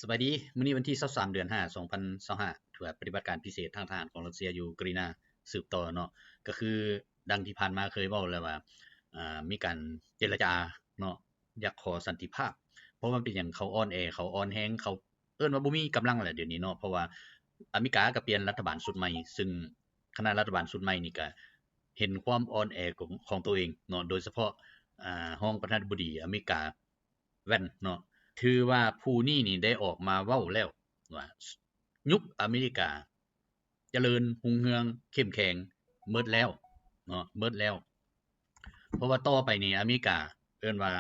ສະບາຍດີ, ມື້ນີ້ວັນທີຊາວສາມ ເດືອນຫ້າ ສອງພັນຊາວຫ້າ ຖືວ່າປະຕິບັດການພິເສດທາງທະຫານຂອງຣັດເຊຍຢູ່ຢູເຄຣນນາສືບຕໍ່ເນາະ. ກໍຄືດັ່ງທີ່ຜ່ານມາເຄີຍເວົ້າແລ້ວວ່າ ອ່າ ມີການເຈລະຈາເນາະ, ຢາກຂໍສັນຕິພາບ ເພາະວ່າເປັນຫຍັງ ເຂົາອ່ອນແອ ເຂົາອ່ອນແຮງ ເຂົາເອີ້ນວ່າບໍ່ມີກຳລັງແຫຼະດຽວນີ້ເນາະ. ເພາະວ່າອາເມລິກາກໍປ່ຽນລັດຖະບານຊຸດໃໝ່ ຊຶ່ງຄະນະລັດຖະບານຊຸດໃໝ່ນີ້ກໍເຫັນຄວາມອ່ອນແອຂອງ ຂອງຕົວເອງເນາະ, ໂດຍສະເພາະ ອ່າ ຮອງປະທານາທິບໍດີອາເມລິກາ ແວ່ນເນາະ, ຖືວ່າຜູ້ນີ້ນີ້ໄດ້ອອກມາເວົ້າແລ້ວວ່າ ຍຸກອາເມລິກາຈະເລີນຮຸ່ງເຮືອງເຂັ້ມແຂງໝົດແລ້ວເນາະ, ໝົດແລ້ວ. ເພາະວ່າຕໍ່ໄປນີ້ອາເມລິກາ ເອີ້ນວ່າ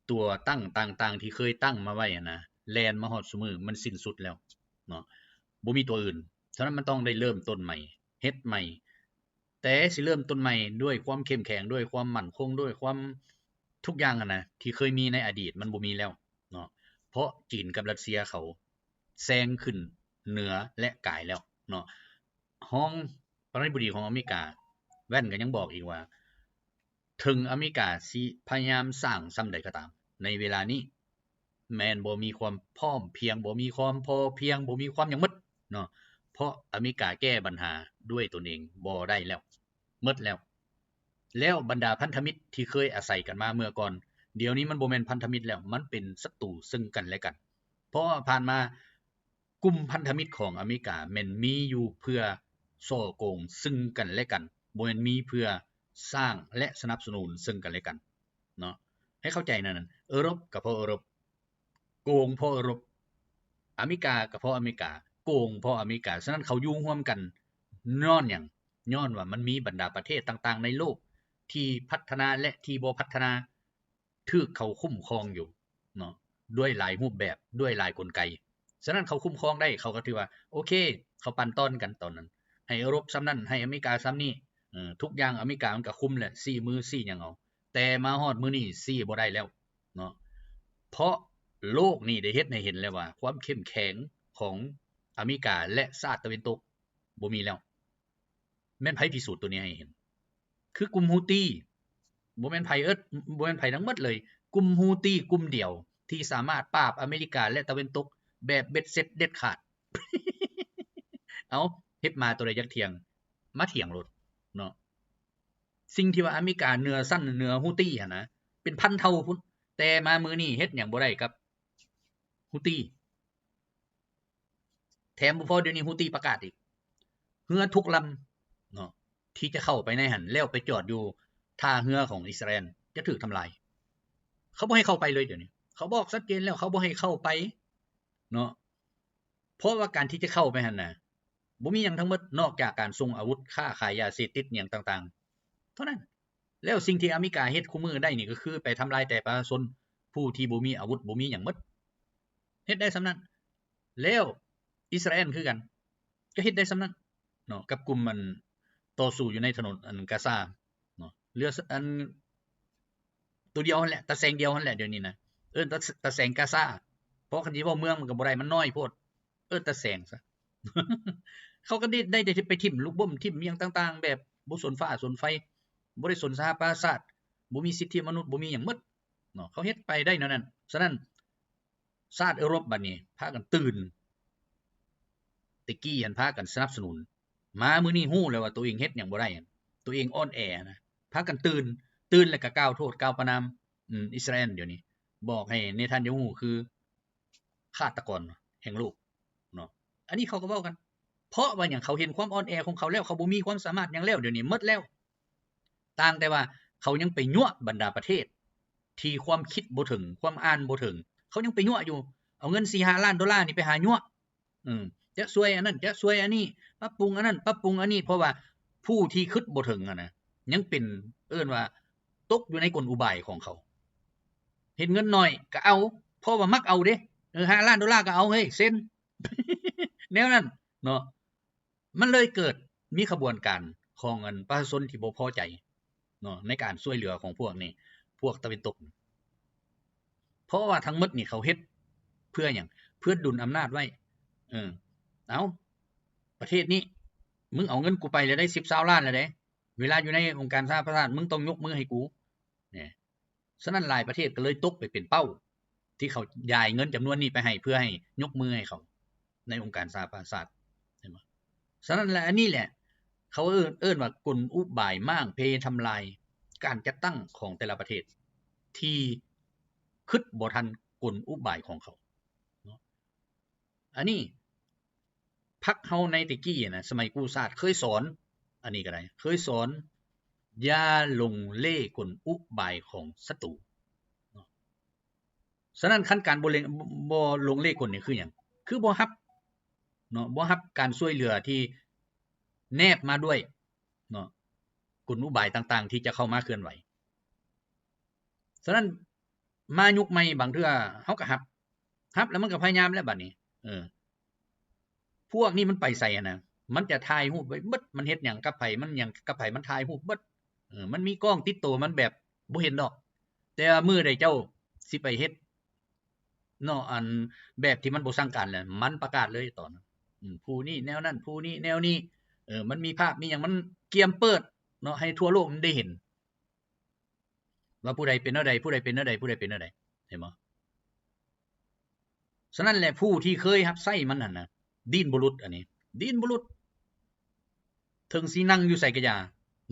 ຕົວຕັ້ງຕ່າງໆທີ່ເຄີຍຕັ້ງມາໄວ້ຫັ້ນນະ ແລ່ນມາຮອດຊຸມື້ ມັນສິ້ນສຸດແລ້ວເນາະ, ບໍ່ມີຕົວອື່ນ. ສະນັ້ນມັນຕ້ອງໄດ້ເລີ່ມຕົ້ນໃໝ່ ເຮັດໃໝ່ ແຕ່ຊິເລີ່ມຕົ້ນໃໝ່ດ້ວຍຄວາມເຂັ້ມແຂງ ດ້ວຍຄວາມໝັ້ນຄົງ ດ້ວຍຄວາມທຸກຢ່າງຫັ້ນນະ ທີ່ເຄີຍມີໃນອະດີດ ມັນບໍ່ມີແລ້ວເນາະ, ເພາະຈີນກັບຣັດເຊຍເຂົາແຊງຂຶ້ນເໜືອ ແລະ ກາຍແລ້ວເນາະ. ຮອງປະທານາທິບໍດີຂອງອາເມລິກາ ແວ່ນກໍຍັງບອກອີກວ່າ ເຖິງອາເມລິກາຊິພະຍາຍາມສ້າງສ່ຳໃດກໍຕາມ ໃນເວລານີ້ ແມ່ນບໍ່ມີຄວາມພ້ອມພຽງ, ບໍ່ມີຄວາມພໍພຽງ, ບໍ່ມີຄວາມຫຍັງໝົດເນາະ, ເພາະອາເມລິກາແກ້ບັນຫາດ້ວຍຕົນເອງບໍ່ໄດ້ແລ້ວ, ໝົດແລ້ວ. ແລ້ວບັນດາພັນທະມິດທີ່ເຄີຍອາໄສກັນມາເມື່ອກ່ອນ ດຽວນີ້ມັນບໍ່ແມ່ນພັນທະມິດແລ້ວ, ມັນເປັນສັດຕູເຊິ່ງກັນແລະກັນ. ເພາະວ່າຜ່ານມາ ກຸ່ມພັນທະມິດຂອງອາເມລິກາແມ່ນມີຢູ່ເພື່ອສໍ້ໂກງເຊິ່ງກັນແລະກັນ, ບໍ່ແມ່ນມີເພື່ອສ້າງ ແລະ ສະໜັບສະໜູນເຊິ່ງກັນແລະກັນເນາະ. ໃຫ້ເຂົ້າໃຈແນວນັ້ນ, ເອີຣົບກໍເພາະເອີຣົບ ໂກງເພາະເອີຣົບ, ອາເມລິກາກໍເພາະອາເມລິກາ ໂກງເພາະອາເມລິກາ. ສະນັ້ນເຂົາຢູ່ຮ່ວມກັນຍ້ອນຫຍັງ? ຍ້ອນວ່າມັນມີບັນດາປະເທດຕ່າງໆໃນໂລກທີ່ພັດທະນາ ແລະ ທີ່ບໍ່ພັດທະນາ ຖືກເຂົາຄຸ້ມຄອງຢູ່ເນາະ ດ້ວຍຫຼາຍຮູບແບບ ດ້ວຍຫຼາຍກົນໄກ. ສະນັ້ນເຂົາຄຸ້ມຄອງໄດ້ ເຂົາກໍຖືວ່າໂອເຄ, ເຂົາປັນຕອນກັນຕອນນັ້ນ ໃຫ້ເອີຣົບສ່ຳນັ້ນ ໃຫ້ອາເມລິກາສ່ຳນີ້, ເອີ ທຸກຢ່າງອາເມລິກາມັນກໍຄຸມແຫຼະ ຊີ້ມືຊີ້ຫຍັງເອົາ, ແຕ່ມາຮອດມື້ນີ້ຊີ້ບໍ່ໄດ້ແລ້ວເນາະ. ເພາະໂລກນີ້ໄດ້ເຮັດໃຫ້ເຫັນແລ້ວວ່າ ຄວາມເຂັ້ມແຂງຂອງອາເມລິກາ ແລະ ຊາດຕາເວັນຕົກບໍ່ມີແລ້ວ. ແມ່ນໃຜພິສູດໂຕນີ້ໃຫ້ເຫັນ? ຄືກຸ່ມຮູ້ຕີ, ບໍ່ແມ່ນໃຜເອີດ ບໍ່ແມ່ນໃຜທັງໝົດເລີຍ, ກຸ່ມຮູ້ຕີກຸ່ມດຽວທີ່ສາມາດປາບອາເມລິກາ ແລະ ຕາເວັນຕົກແບບເບັດເສັດເດັດຂາດ. ເອົາ, ເຮັດມາໂຕໃດຢາກຖຽງ ມາຖຽງໂລດເນາະ. ສິ່ງທີ່ວ່າອາເມລິກາເໜືອຊັ້ນເໜືອຮູ້ຕີຫັ້ນນະ ເປັນພັນເທົ່າພຸ້ນ, ແຕ່ມາມື້ນີ້ເຮັດຫຍັງບໍ່ໄດ້ກັບຮູ້ຕີ. ແຖມບໍ່ພໍ ດຽວນີ້ຮູ້ຕີປະກາດອີກ ເຮືອທຸກລຳເນາະ ທີ່ຈະເຂົ້າໄປໃນຫັ້ນ ແລ້ວໄປຈອດຢູ່ທ່າເຮືອຂອງອິດສະຣາແອນ ຈະຖືກທຳລາຍ. ເຂົາບໍ່ໃຫ້ເຂົ້າໄປເລີຍດຽວນີ້, ເຂົາບອກຊັດເຈນແລ້ວ ເຂົາບໍ່ໃຫ້ເຂົ້າໄປເນາະ. ເພາະວ່າການທີ່ຈະເຂົ້າໄປຫັ້ນນະ ບໍ່ມີຫຍັງທັງໝົດ ນອກຈາກການສົ່ງອາວຸດ, ຄ້າຂາຍຢາເສບຕິດຫຍັງຕ່າງໆເທົ່ານັ້ນ. ແລ້ວສິ່ງທີ່ອາເມລິກາເຮັດຄູ່ມື້ໄດ້ນີ້ ກໍຄືໄປທຳລາຍແຕ່ປະຊາຊົນຜູ້ທີ່ບໍ່ມີອາວຸດ ບໍ່ມີຫຍັງໝົດ, ເຮັດໄດ້ສ່ຳນັ້ນ. ແລ້ວອິດສະຣາແອນຄືກັນ ກໍເຮັດໄດ້ສ່ຳນັ້ນເນາະ ກັບກຸ່ມອັນຕໍ່ສູ້ຢູ່ໃນຖະໜົນອັນກາຊາເນາະ, ເຫຼືອອັນ ຕົວດຽວຫັ້ນແຫຼະ ຕາແສງດຽວຫັ້ນແຫຼະດຽວນີ້ນະ, ເອີ້ນຕາ ຕາແສງກາຊາ. ເພາະຄັນຊິເວົ້າເມືອງມັນກໍບໍ່ໄດ້ ມັນນ້ອຍໂພດ, ເອີ້ນຕາແສງຊະ. ເຂົາກໍໄດ້ ໄດ້ ໄດ້ໄປຖິ້ມລູກບົ້ມ ຖິ້ມຫຍັງຕ່າງໆ ແບບບໍ່ສົນຟ້າສົນໄຟ, ບໍ່ໄດ້ສົນສະຫະປະຊາຊາດ, ບໍ່ມີສິດທິມະນຸດ ບໍ່ມີຫຍັງໝົດເນາະ, ເຂົາເຮັດໄປໄດ້ແນວນັ້ນ. ສະນັ້ນ ຊາດເອີຣົບບັດນີ້ພາກັນຕື່ນ, ແຕ່ກີ້ຫັ້ນພາກັນສະໜັບສະໜູນ, ມາມື້ນີ້ຮູ້ແລ້ວວ່າຕົວເອງເຮັດຫຍັງບໍ່ໄດ້, ຕົວເອງອ່ອນແອນະ, ພາກັນຕື່ນ, ຕື່ນແລ້ວກໍກ່າວໂທດກ່າວປະນາມ ອືມ ອິດສະຣາແອນດຽວນີ້, ບອກໃຫ້ເນທັນຍາຮູ້ຄືຄາດຕະກອນແຫ່ງໂລກເນາະ. ອັນນີ້ເຂົາກໍເວົ້າກັນ, ເພາະວ່າຫຍັງ? ເຂົາເຫັນຄວາມອ່ອນແອຂອງເຂົາແລ້ວ, ເຂົາບໍ່ມີຄວາມສາມາດຫຍັງແລ້ວ, ດຽວນີ້ໝົດແລ້ວ. ຕ່າງແຕ່ວ່າເຂົາຍັງໄປຍົວະບັນດາປະເທດທີ່ຄວາມຄິດບໍ່ເຖິງ, ຄວາມອ່ານບໍ່ເຖິງ, ເຂົາຍັງໄປຍົວະຢູ່, ເອົາເງິນສີ່ຫ້າລ້ານໂດລານີ້ໄປຫາຍົວະ, ເອີ ຈະຊ່ວຍອັນນັ້ນ ຈະຊ່ວຍອັນນີ້, ປັບປຸງອັນນັ້ນ ປັບປຸງອັນນີ້, ເພາະວ່າຜູ້ທີ່ຄິດບໍ່ເຖິງຫັ້ນນະ ຍັງເປັນ ເອີ້ນວ່າຕົກຢູ່ໃນກົນອຸບາຍຂອງເຂົາ. ເຫັນເງິນໜ້ອຍກໍເອົາ, ເພາະວ່າມັກເອົາເດ້, ເອີ ຫ້າລ້ານໂດລາກໍເອົາເຮີ້ຍ ເຊັນ ແນວນັ້ນເນາະ. ມັນເລີຍເກີດມີຂະບວນການຂອງອັນປະຊາຊົນທີ່ບໍ່ພໍໃຈເນາະ ໃນການຊ່ວຍເຫຼືອຂອງພວກນີ້ ພວກຕາເວັນຕົກ. ເພາະວ່າທັງໝົດນີ້ເຂົາເຮັດເພື່ອຫຍັງ? ເພື່ອດຸນອຳນາດໄວ້. ເອີ ເອົາ ປະເທດນີ້ ມຶງເອົາເງິນກູໄປແລ້ວໄດ໋ ສິບຊາວລ້ານແລ້ວເດ້, ເວລາຢູ່ໃນອົງການສະຫະປະຊາຊາດ ມຶງຕ້ອງຍົກມືໃຫ້ກູ. ສະນັ້ນຫຼາຍປະເທດກໍເລີຍຕົກໄປເປັນເປົ້າ ທີ່ເຂົາຢາຍເງິນຈຳນວນນີ້ໄປໃຫ້ ເພື່ອໃຫ້ຍົກມືໃຫ້ເຂົາໃນອົງການສະຫະປະຊາຊາດ ເຫັນບໍ່? ສະນັ້ນແຫຼະ ອັນນີ້ແຫຼະ ເຂົາເອີ້ນ ເອີ້ນວ່າກົນອຸບາຍມ້າງເພທຳລາຍການຈັດຕັ້ງຂອງແຕ່ລະປະເທດ ທີ່ຄິດບໍ່ທັນກົນອຸບາຍຂອງເຂົາເນາະ. ອັນນີ້ ພັກເຮົາໃນແຕ່ກີ້ນະ ສະໄໝກູ້ຊາດເຄີຍສອນ ອັນນີ້ກໍໄດ້ ເຄີຍສອນ ຢ່າຫຼົງເລກົນອຸບາຍຂອງສັດຕູເນາະ. ສະນັ້ນ ຄັນການບໍ່ເລ ບໍ່ຫຼົງເລກົນນີ້ຄືຫຍັງ? ຄືບໍ່ຮັບເນາະ ບໍ່ຮັບການຊ່ວຍເຫຼືອທີ່ແນບມາດ້ວຍເນາະ ກົນອຸບາຍຕ່າງໆ ທີ່ຈະເຂົ້າມາເຄື່ອນໄຫວ. ສະນັ້ນ ມາຍຸກໃໝ່ບາງເທື່ອເຮົາກໍຮັບ ຮັບແລ້ວມັນກໍພະຍາຍາມແລ້ວບາດນີ້ ເອີ ພວກນີ້ມັນໄປໃສຫັ້ນນະ ມັນຈະຖ່າຍຮູບໄວ້ເບິດ ມັນເຮັດຫຍັງກັບໃຜ ມັນຫຍັງກັບໃຜ ມັນຖ່າຍຮູບເບິດ ເອີ ມັນມີກ້ອງຕິດໂຕມັນແບບບໍ່ເຫັນດອກ ແຕ່ວ່າມື້ໃດເຈົ້າຊິໄປເຮັດເນາະ ອັນແບບທີ່ມັນບໍ່ສັງການແລ້ວ ມັນປະກາດເລີຍຕອນ ອືມ ຜູ້ນີ້ແນວນັ້ນ ຜູ້ນີ້ແນວນີ້ ເອີ ມັນມີພາບມີຫຍັງ ມັນກຽມເປີດເນາະ ໃຫ້ທົ່ວໂລກມັນໄດ້ເຫັນ ວ່າຜູ້ໃດເປັນແນວໃດ ຜູ້ໃດເປັນແນວໃດ ຜູ້ໃດເປັນແນວໃດ ເຫັນບໍ່? ສະນັ້ນແຫຼະ ຜູ້ທີ່ເຄີຍຮັບໃຊ້ມັນຫັ້ນນະ ດີ້ນບໍ່ຫຼຸດ ອັນນີ້ ດີ້ນບໍ່ຫຼຸດ ເຖິງຊິນັ່ງຢູ່ໃສກະຢ່າ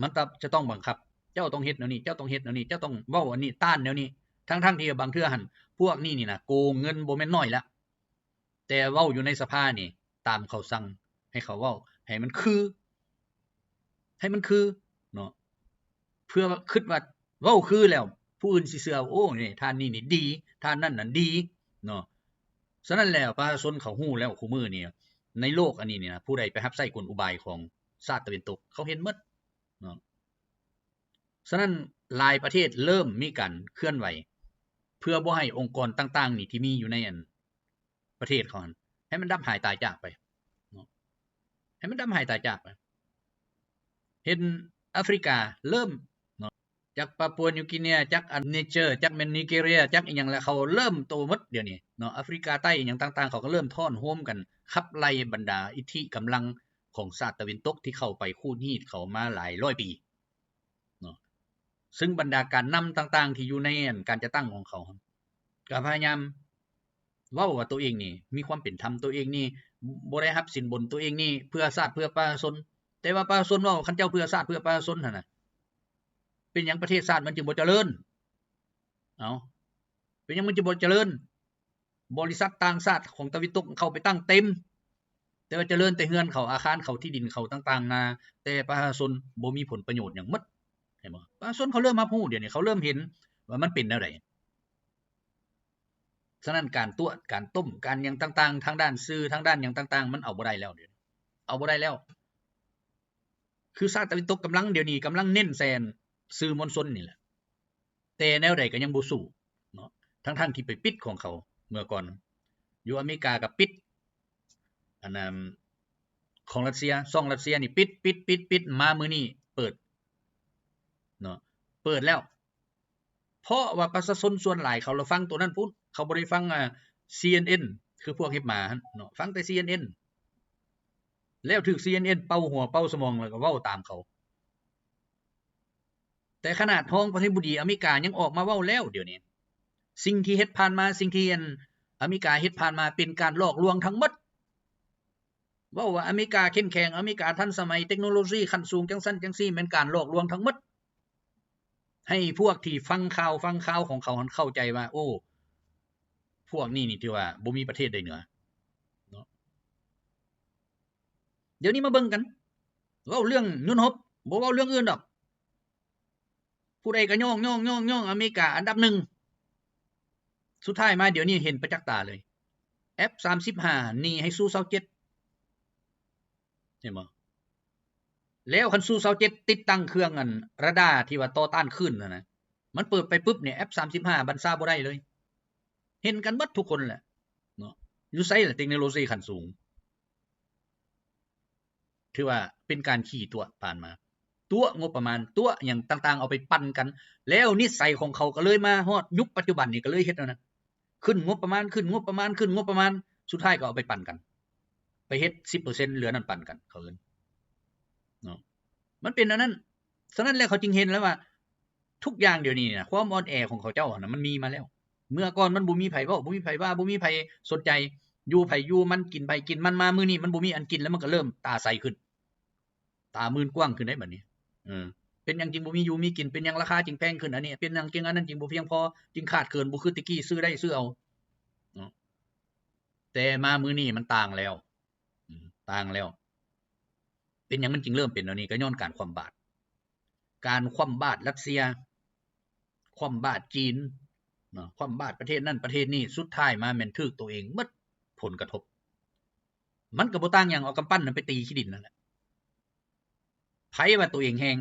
ມັນຈະຕ້ອງບັງຄັບ ເຈົ້າຕ້ອງເຮັດແນວນີ້ ເຈົ້າຕ້ອງເຮັດແນວນີ້ ເຈົ້າຕ້ອງເວົ້າອັນນີ້ ຕ້ານແນວນີ້ ທັງໆທີ່ບາງເທື່ອຫັ້ນ ພວກນີ້ນີ້ນະ ໂກງເງິນບໍ່ແມ່ນໜ້ອຍລະ. ແຕ່ເວົ້າຢູ່ໃນສະພານີ້ ຕາມເຂົາສັ່ງ ໃຫ້ເຂົາເວົ້າ ໃຫ້ມັນຄື ໃຫ້ມັນຄືເນາະ ເພື່ອຄິດວ່າເວົ້າຄືແລ້ວ ຜູ້ອື່ນຊິເຊື່ອ ໂອ້ ນີ້ທ່ານນີ້ນີ້ດີ ທ່ານນັ້ນນັ້ນດີເນາະ. ສະນັ້ນແລ້ວ ປະຊາຊົນເຂົາຮູ້ແລ້ວ ຄູ່ມື້ນີ້ ໃນໂລກອັນນີ້ນີ້ນະ ຜູ້ໃດໄປຮັບໃຊ້ກົນອຸບາຍຂອງຊາດຕາເວັນຕົກ ເຂົາເຫັນໝົດເນາະ. ສະນັ້ນ ຫຼາຍປະເທດເລີ່ມມີການເຄື່ອນໄຫວ ເພື່ອບໍ່ໃຫ້ອົງກອນຕ່າງໆນີ້ ທີ່ມີຢູ່ໃນອັນ ປະເທດເຂົາຫັ້ນ ໃຫ້ມັນດັບຫາຍຕາຍຈາກໄປເນາະ ໃຫ້ມັນດັບຫາຍຕາຍຈາກໄປ. ເຫັນອາຟຣິກາເລີ່ມເນາະ ຈັກປາປົວນິວກີເນຍ ຈັກອັນໄນເຈີ ຈັກແມ່ນໄນເຈເຣຍ ຈັກອີ່ຫຍັງແຫຼະ ເຂົາເລີ່ມໂຕໝົດດຽວນີ້ເນາະ. ອາຟຣິກາໃຕ້ອີ່ຫຍັງຕ່າງໆ ເຂົາກໍເລີ່ມທ້ອນໂຮມກັນ ຂັບໄລ່ບັນດາອິດທິກຳລັງຂອງຊາດຕາເວັນຕົກ ທີ່ເຂົ້າໄປຂູດຮີດເຂົາມາຫຼາຍຮ້ອຍປີ ເນາະ ຊຶ່ງບັນດາການນຳຕ່າງໆ ທີ່ຢູ່ໃນອັນການຈັດຕັ້ງຂອງເຂົາ ກໍພະຍາຍາມເວົ້າວ່າໂຕເອງນີ້ມີຄວາມເປັນທຳ ໂຕເອງນີ້ບໍ່ໄດ້ຮັບສິນບົນ ໂຕເອງນີ້ເພື່ອຊາດເພື່ອປະຊາຊົນ. ແຕ່ວ່າປະຊາຊົນເວົ້າ ຄັນເຈົ້າເພື່ອຊາດເພື່ອປະຊາຊົນຫັ້ນນະ ເປັນຫຍັງປະເທດຊາດມັນຈຶ່ງບໍ່ຈະເລີນ? ເອົ້າ ເປັນຫຍັງມັນຈຶ່ງບໍ່ຈະເລີນ? ບໍລິສັດຕ່າງຊາດຂອງຕາເວັນຕົກເຂົ້າໄປຕັ້ງເຕັມ ແຕ່ວ່າຈະເລີນແຕ່ເຮືອນເຂົາ ອາຄານເຂົາ ທີ່ດິນເຂົາຕ່າງໆນາ ແຕ່ປະຊາຊົນບໍ່ມີຜົນປະໂຫຍດຫຍັງໝົດ ເຫັນບໍ່? ປະຊາຊົນເຂົາເລີ່ມຮັບຮູ້ ດຽວນີ້ເຂົາເລີ່ມເຫັນວ່າມັນເປັນແນວໃດ. ສະນັ້ນ ການຕົວະ ການຕົ້ມ ການຫຍັງຕ່າງໆ ທາງດ້ານສື່ ທາງດ້ານຫຍັງຕ່າງໆ ມັນເອົາບໍ່ໄດ້ແລ້ວ ດຽວນີ້ເອົາບໍ່ໄດ້ແລ້ວ. ຄືຊາດຕາເວັນຕົກກຳລັງ ດຽວນີ້ກຳລັງເນັ້ນໃສ່ສື່ມວນຊົນນີ້ແຫຼະ ແຕ່ແນວໃດກໍຍັງບໍ່ສູ້ເນາະ ທັງໆທີ່ໄປປິດຂອງເຂົາເມື່ອກ່ອນ. ຢູ່ອາເມລິກາກໍປິດ ອັນນັ້ນ ຂອງຣັດເຊຍ ຊ່ອງຣັດເຊຍນີ້ປິດ ປິດ ປິດ ປິດ ມາມື້ນີ້ເປີດເນາະ ເປີດແລ້ວ. ເພາະວ່າປະຊາຊົນສ່ວນຫຼາຍເຂົາລະຟັງໂຕນັ້ນພຸ້ນ ເຂົາບໍ່ໄດ້ຟັງ ອາ ຊີເອັນເອັນ ຄືພວກເຮັດໝາຫັ້ນເນາະ ຟັງແຕ່ຊີເອັນເອັນ ແລ້ວຖືກຊີເອັນເອັນເປົ່າຫົວເປົ່າສະໝອງ ແລ້ວກໍເວົ້າຕາມເຂົາ. ແຕ່ຂະໜາດຮອງປະທານາທິບໍດີອາເມລິກາຍັງອອກມາເວົ້າແລ້ວ ດຽວນີ້ ສິ່ງທີ່ເຮັດຜ່ານມາ ສິ່ງທີ່ອັນອາເມລິກາເຮັດຜ່ານມາ ເປັນການຫຼອກລວງທັງໝົດ. ເວົ້າວ່າອາເມລິກາເຂັ້ມແຂງ ອາເມລິກາທັນສະໄໝ ເຕັກໂນໂລຊີຂັ້ນສູງ ຈັ່ງຊັ້ນຈັ່ງຊີ້ ແມ່ນການຫຼອກລວງທັງໝົດ ໃຫ້ພວກທີ່ຟັງຂ່າວ ຟັງຂ່າວຂອງເຂົາຫັ້ນເຂົ້າໃຈວ່າ ໂອ້ ພວກນີ້ນີ້ຖືວ່າບໍ່ມີປະເທດໃດເໜືອເນາະ. ດຽວນີ້ມາເບິ່ງກັນ ເວົ້າເລື່ອງຍືນຮົບ ບໍ່ເວົ້າເລື່ອງອື່ນດອກ. ຜູ້ໃດກໍຍ້ອງ ຍ້ອງ ຍ້ອງ ຍ້ອງ ອາເມລິກາອັນດັບໜຶ່ງ ສຸດທ້າຍມາດຽວນີ້ເຫັນປະຈັກຕາເລີຍ ເອັຟສາມສິບຫ້າ ໜີໃຫ້ຊູຊາວເຈັດ ເຫັນບໍ່? ແລ້ວຄັນຊູຊາວເຈັດຕິດຕັ້ງເຄື່ອງອັນຣາດາທີ່ວ່າຕໍ່ຕ້ານຄື້ນຫັ້ນນະ ມັນເປີດໄປປຶບນີ້ ເອັຟສາມສິບຫ້າ ບັນຊາບໍ່ໄດ້ເລີຍ. ເຫັນກັນເບິດທຸກຄົນແຫຼະເນາະ ຢູ່ໃສລະເຕັກໂນໂລຊີຂັ້ນສູງ? ຖືວ່າເປັນການຂີ້ຕົວະຜ່ານມາ ຕົວະງົບປະມານ ຕົວະຫຍັງຕ່າງໆ ເອົາໄປປັ່ນກັນ ແລ້ວນິໄສຂອງເຂົາກໍເລີຍມາຮອດຍຸກປັດຈຸບັນນີ້ ກໍເລີຍເຮັດແນວນັ້ນ ຂຶ້ນງົບປະມານ ຂຶ້ນງົບປະມານ ຂຶ້ນງົບປະມານ ສຸດທ້າຍກໍເອົາໄປປັ່ນກັນ ໄປເຮັດສິບເປີເຊັນ ເຫຼືອນັ້ນປັ່ນກັນ ເຂົາເອີ້ນເນາະ ມັນເປັນແນວນັ້ນ. ສະນັ້ນແລ້ວເຂົາຈຶ່ງເຫັນແລ້ວວ່າ ທຸກຢ່າງດຽວນີ້ນະ ຄວາມອ່ອນແອຂອງເຂົາເຈົ້າຫັ້ນນະ ມັນມີມາແລ້ວ ເມື່ອກ່ອນມັນບໍ່ມີໃຜເວົ້າ ບໍ່ມີໃຜວ່າ ບໍ່ມີໃຜສົນໃຈ ຢູ່ໃຜຢູ່ມັນ ກິນໃຜກິນມັນ ມາມື້ນີ້ມັນບໍ່ມີອັນກິນ ແລ້ວມັນກໍເລີ່ມຕາໃສຂຶ້ນ ຕາມື່ນກວ້າງຂຶ້ນໄດ໋ບັດນີ້. ເອີ ເປັນຫຍັງຈຶ່ງບໍ່ມີຢູ່ມີກິນ? ເປັນຫຍັງລາຄາຈຶ່ງແພງຂຶ້ນ? ອັນນີ້ເປັນຫຍັງຈຶ່ງອັນນັ້ນຈຶ່ງບໍ່ພຽງພໍ ຈຶ່ງຂາດເຂີນ ບໍ່ຄືແຕ່ກີ້ຊື້ໄດ້ຊື້ເອົາເນາະ? ແຕ່ມາມື້ນີ້ມັນຕ່າງແລ້ວ ອືມ ຕ່າງແລ້ວ. ເປັນຫຍັງມັນຈຶ່ງເລີ່ມເປັນແນວນີ້? ກໍຍ້ອນການຄວ່ຳບາດ ການຄວ່ຳບາດຣັດເຊຍ ຄວ່ຳບາດຈີນເນາະ ຄວ່ຳບາດປະເທດນັ້ນປະເທດນີ້ ສຸດທ້າຍມາແມ່ນຖືກໂຕເອງໝົດຜົນກະທົບ. ມັນກໍບໍ່ຕ່າງຫຍັງ ເອົາກຳປັ້ນນັ້ນໄປຕີຂີ້ດິນນັ້ນແຫຼະ. ໃຜວ່າໂຕເອງແຮງ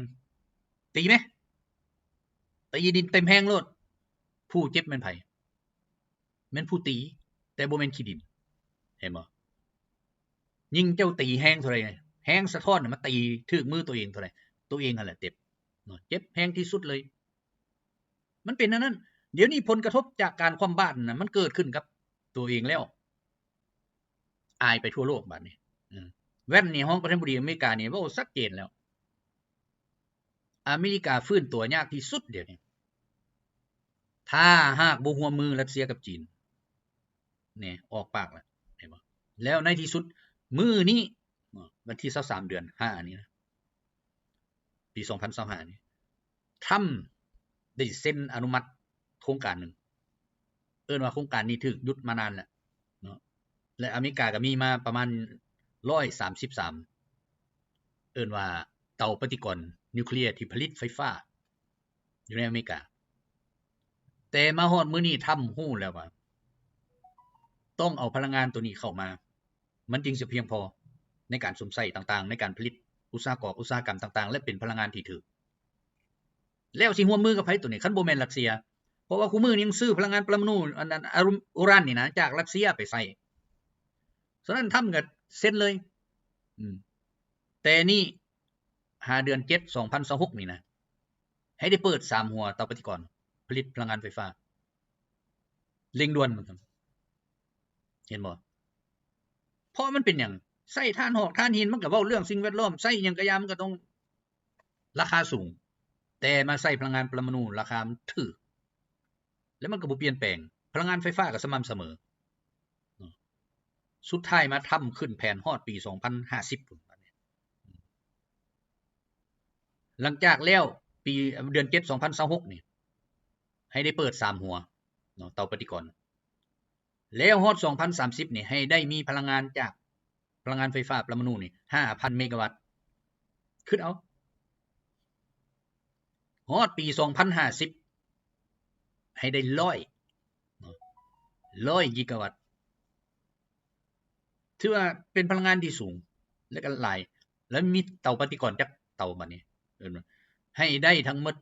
ຕີແມະ ຕີດິນເຕັມແຮງໂລດ. ຜູ້ເຈັບແມ່ນໃຜ? ແມ່ນຜູ້ຕີ ແຕ່ບໍ່ແມ່ນຂີ້ດິນ ເຫັນບໍ່? ຍິ່ງເຈົ້າຕີແຮງເທົ່າໃດ ແຮງສະທ້ອນນະ ມາຕີຖືກມືໂຕເອງເທົ່າໃດ ໂຕເອງຫັ້ນແຫຼະເຈັບເນາະ ເຈັບແຮງທີ່ສຸດເລີຍ. ມັນເປັນແນວນັ້ນ. ດຽວນີ້ຜົນກະທົບຈາກການຄວ່ຳບາດນະ ມັນເກີດຂຶ້ນກັບໂຕເອງແລ້ວ ອາຍໄປທົ່ວໂລກບາດນີ້. ເອີ ແວ່ນນີ້ ຮອງປະທານາທິບໍດີອາເມລິການີ້ເວົ້າຊັດເຈນແລ້ວ ອາເມລິກາຟື້ນຕົວຍາກທີ່ສຸດດຽວນີ້ ຖ້າຫາກບໍ່ຮ່ວມມືຣັດເຊຍກັບຈີນ. ນີ້ ອອກປາກແລ້ວ ເຫັນບໍ່? ແລ້ວໃນທີ່ສຸດມື້ນີ້ ເນາະ ວັນທີຊາວສາມ ເດືອນຫ້ານີ້ນະ ປີສອງພັນຊາວຫ້ານີ້ ທຳໄດ້ເຊັນອະນຸມັດໂຄງການໜຶ່ງ ເອີ້ນວ່າໂຄງການນີ້ຖືກຢຸດມານານແລ້ວເນາະ ແລະ ອາເມລິກາກໍມີມາປະມານຮ້ອຍສາມສິບສາມ ເອີ້ນວ່າເຕົາປະຕິກອນນິວເຄລຍທີ່ຜະລິດໄຟຟ້າ ຢູ່ໃນອາເມລິກາ. ແຕ່ມາຮອດມື້ນີ້ ທຳຮູ້ແລ້ວວ່າ ຕ້ອງເອົາພະລັງງານໂຕນີ້ເຂົ້າມາ ມັນຈຶ່ງຈະພຽງພໍໃນການຊົມໃຊ້ຕ່າງໆ ໃນການຜະລິດອຸດສາຫະກອນ ອຸດສາຫະກຳຕ່າງໆ ແລະ ເປັນພະລັງງານທີ່ຖືກ. ແລ້ວຊິຮ່ວມມືກັບໃຜໂຕນີ້ ຄັນບໍ່ແມ່ນຣັດເຊຍ? ເພາະວ່າຄູ່ມື້ນີ້ຍັງຊື້ພະລັງງານປະລະມະນູ ອັນນັ້ນ ອາລຸມ ອູຣານນີ້ນະ ຈາກຣັດເຊຍໄປໃຊ້. ສະນັ້ນ ທຳກໍເຊັນເລີຍ. ອືມ ແຕ່ນີ້ ຫາເດືອນເຈັດ ສອງພັນຊາວຫົກນີ້ນະ ໃຫ້ໄດ້ເປີດສາມຫົວເຕົາປະຕິກອນຜະລິດພະລັງງານໄຟຟ້າ ເລັ່ງດ່ວນ ເຫັນບໍ່? ເພາະມັນເປັນຫຍັງ? ໃຊ້ຖ່ານຫອກຖ່ານຫີນ ມັນກໍເວົ້າເລື່ອງສິ່ງແວດລ້ອມ ໃຊ້ຫຍັງກະຢ່າ ມັນກໍຕ້ອງລາຄາສູງ ແຕ່ມາໃຊ້ພະລັງງານປະລະມະນູ ລາຄາມັນຖືກ ແລະ ມັນກໍບໍ່ປ່ຽນແປງ ພະລັງງານໄຟຟ້າກໍສະໝ່ຳສະເໝີ. ສຸດທ້າຍມາທຳຂຶ້ນແຜນຮອດປີສອງພັນຫ້າສິບພຸ້ນ ຫຼັງຈາກແລ້ວປີ ເດືອນເຈັດ ສອງພັນຊາວຫົກນີ້ ໃຫ້ໄດ້ເປີດສາມຫົວເນາະ ເຕົາປະຕິກອນ ແລ້ວຮອດສອງພັນສາມສິບນີ້ ໃຫ້ໄດ້ມີພະລັງງານຈາກພະລັງງານໄຟຟ້າປະລະມະນູນີ້ຫ້າພັນເມກາວັດ. ຄິດເອົາ ຮອດປີສອງພັນຫ້າສິບ ໃຫ້ໄດ້ຮ້ອຍ ຮ້ອຍກິກາວັດ ຖືວ່າເປັນພະລັງງານທີ່ສູງ ແລະ ກໍຫຼາຍ ແລ້ວມີເຕົາປະຕິກອນຈັກເຕົາບາດນີ້ ເອີ້ນວ່າ ໃຫ້ໄດ້ທັງໝົດ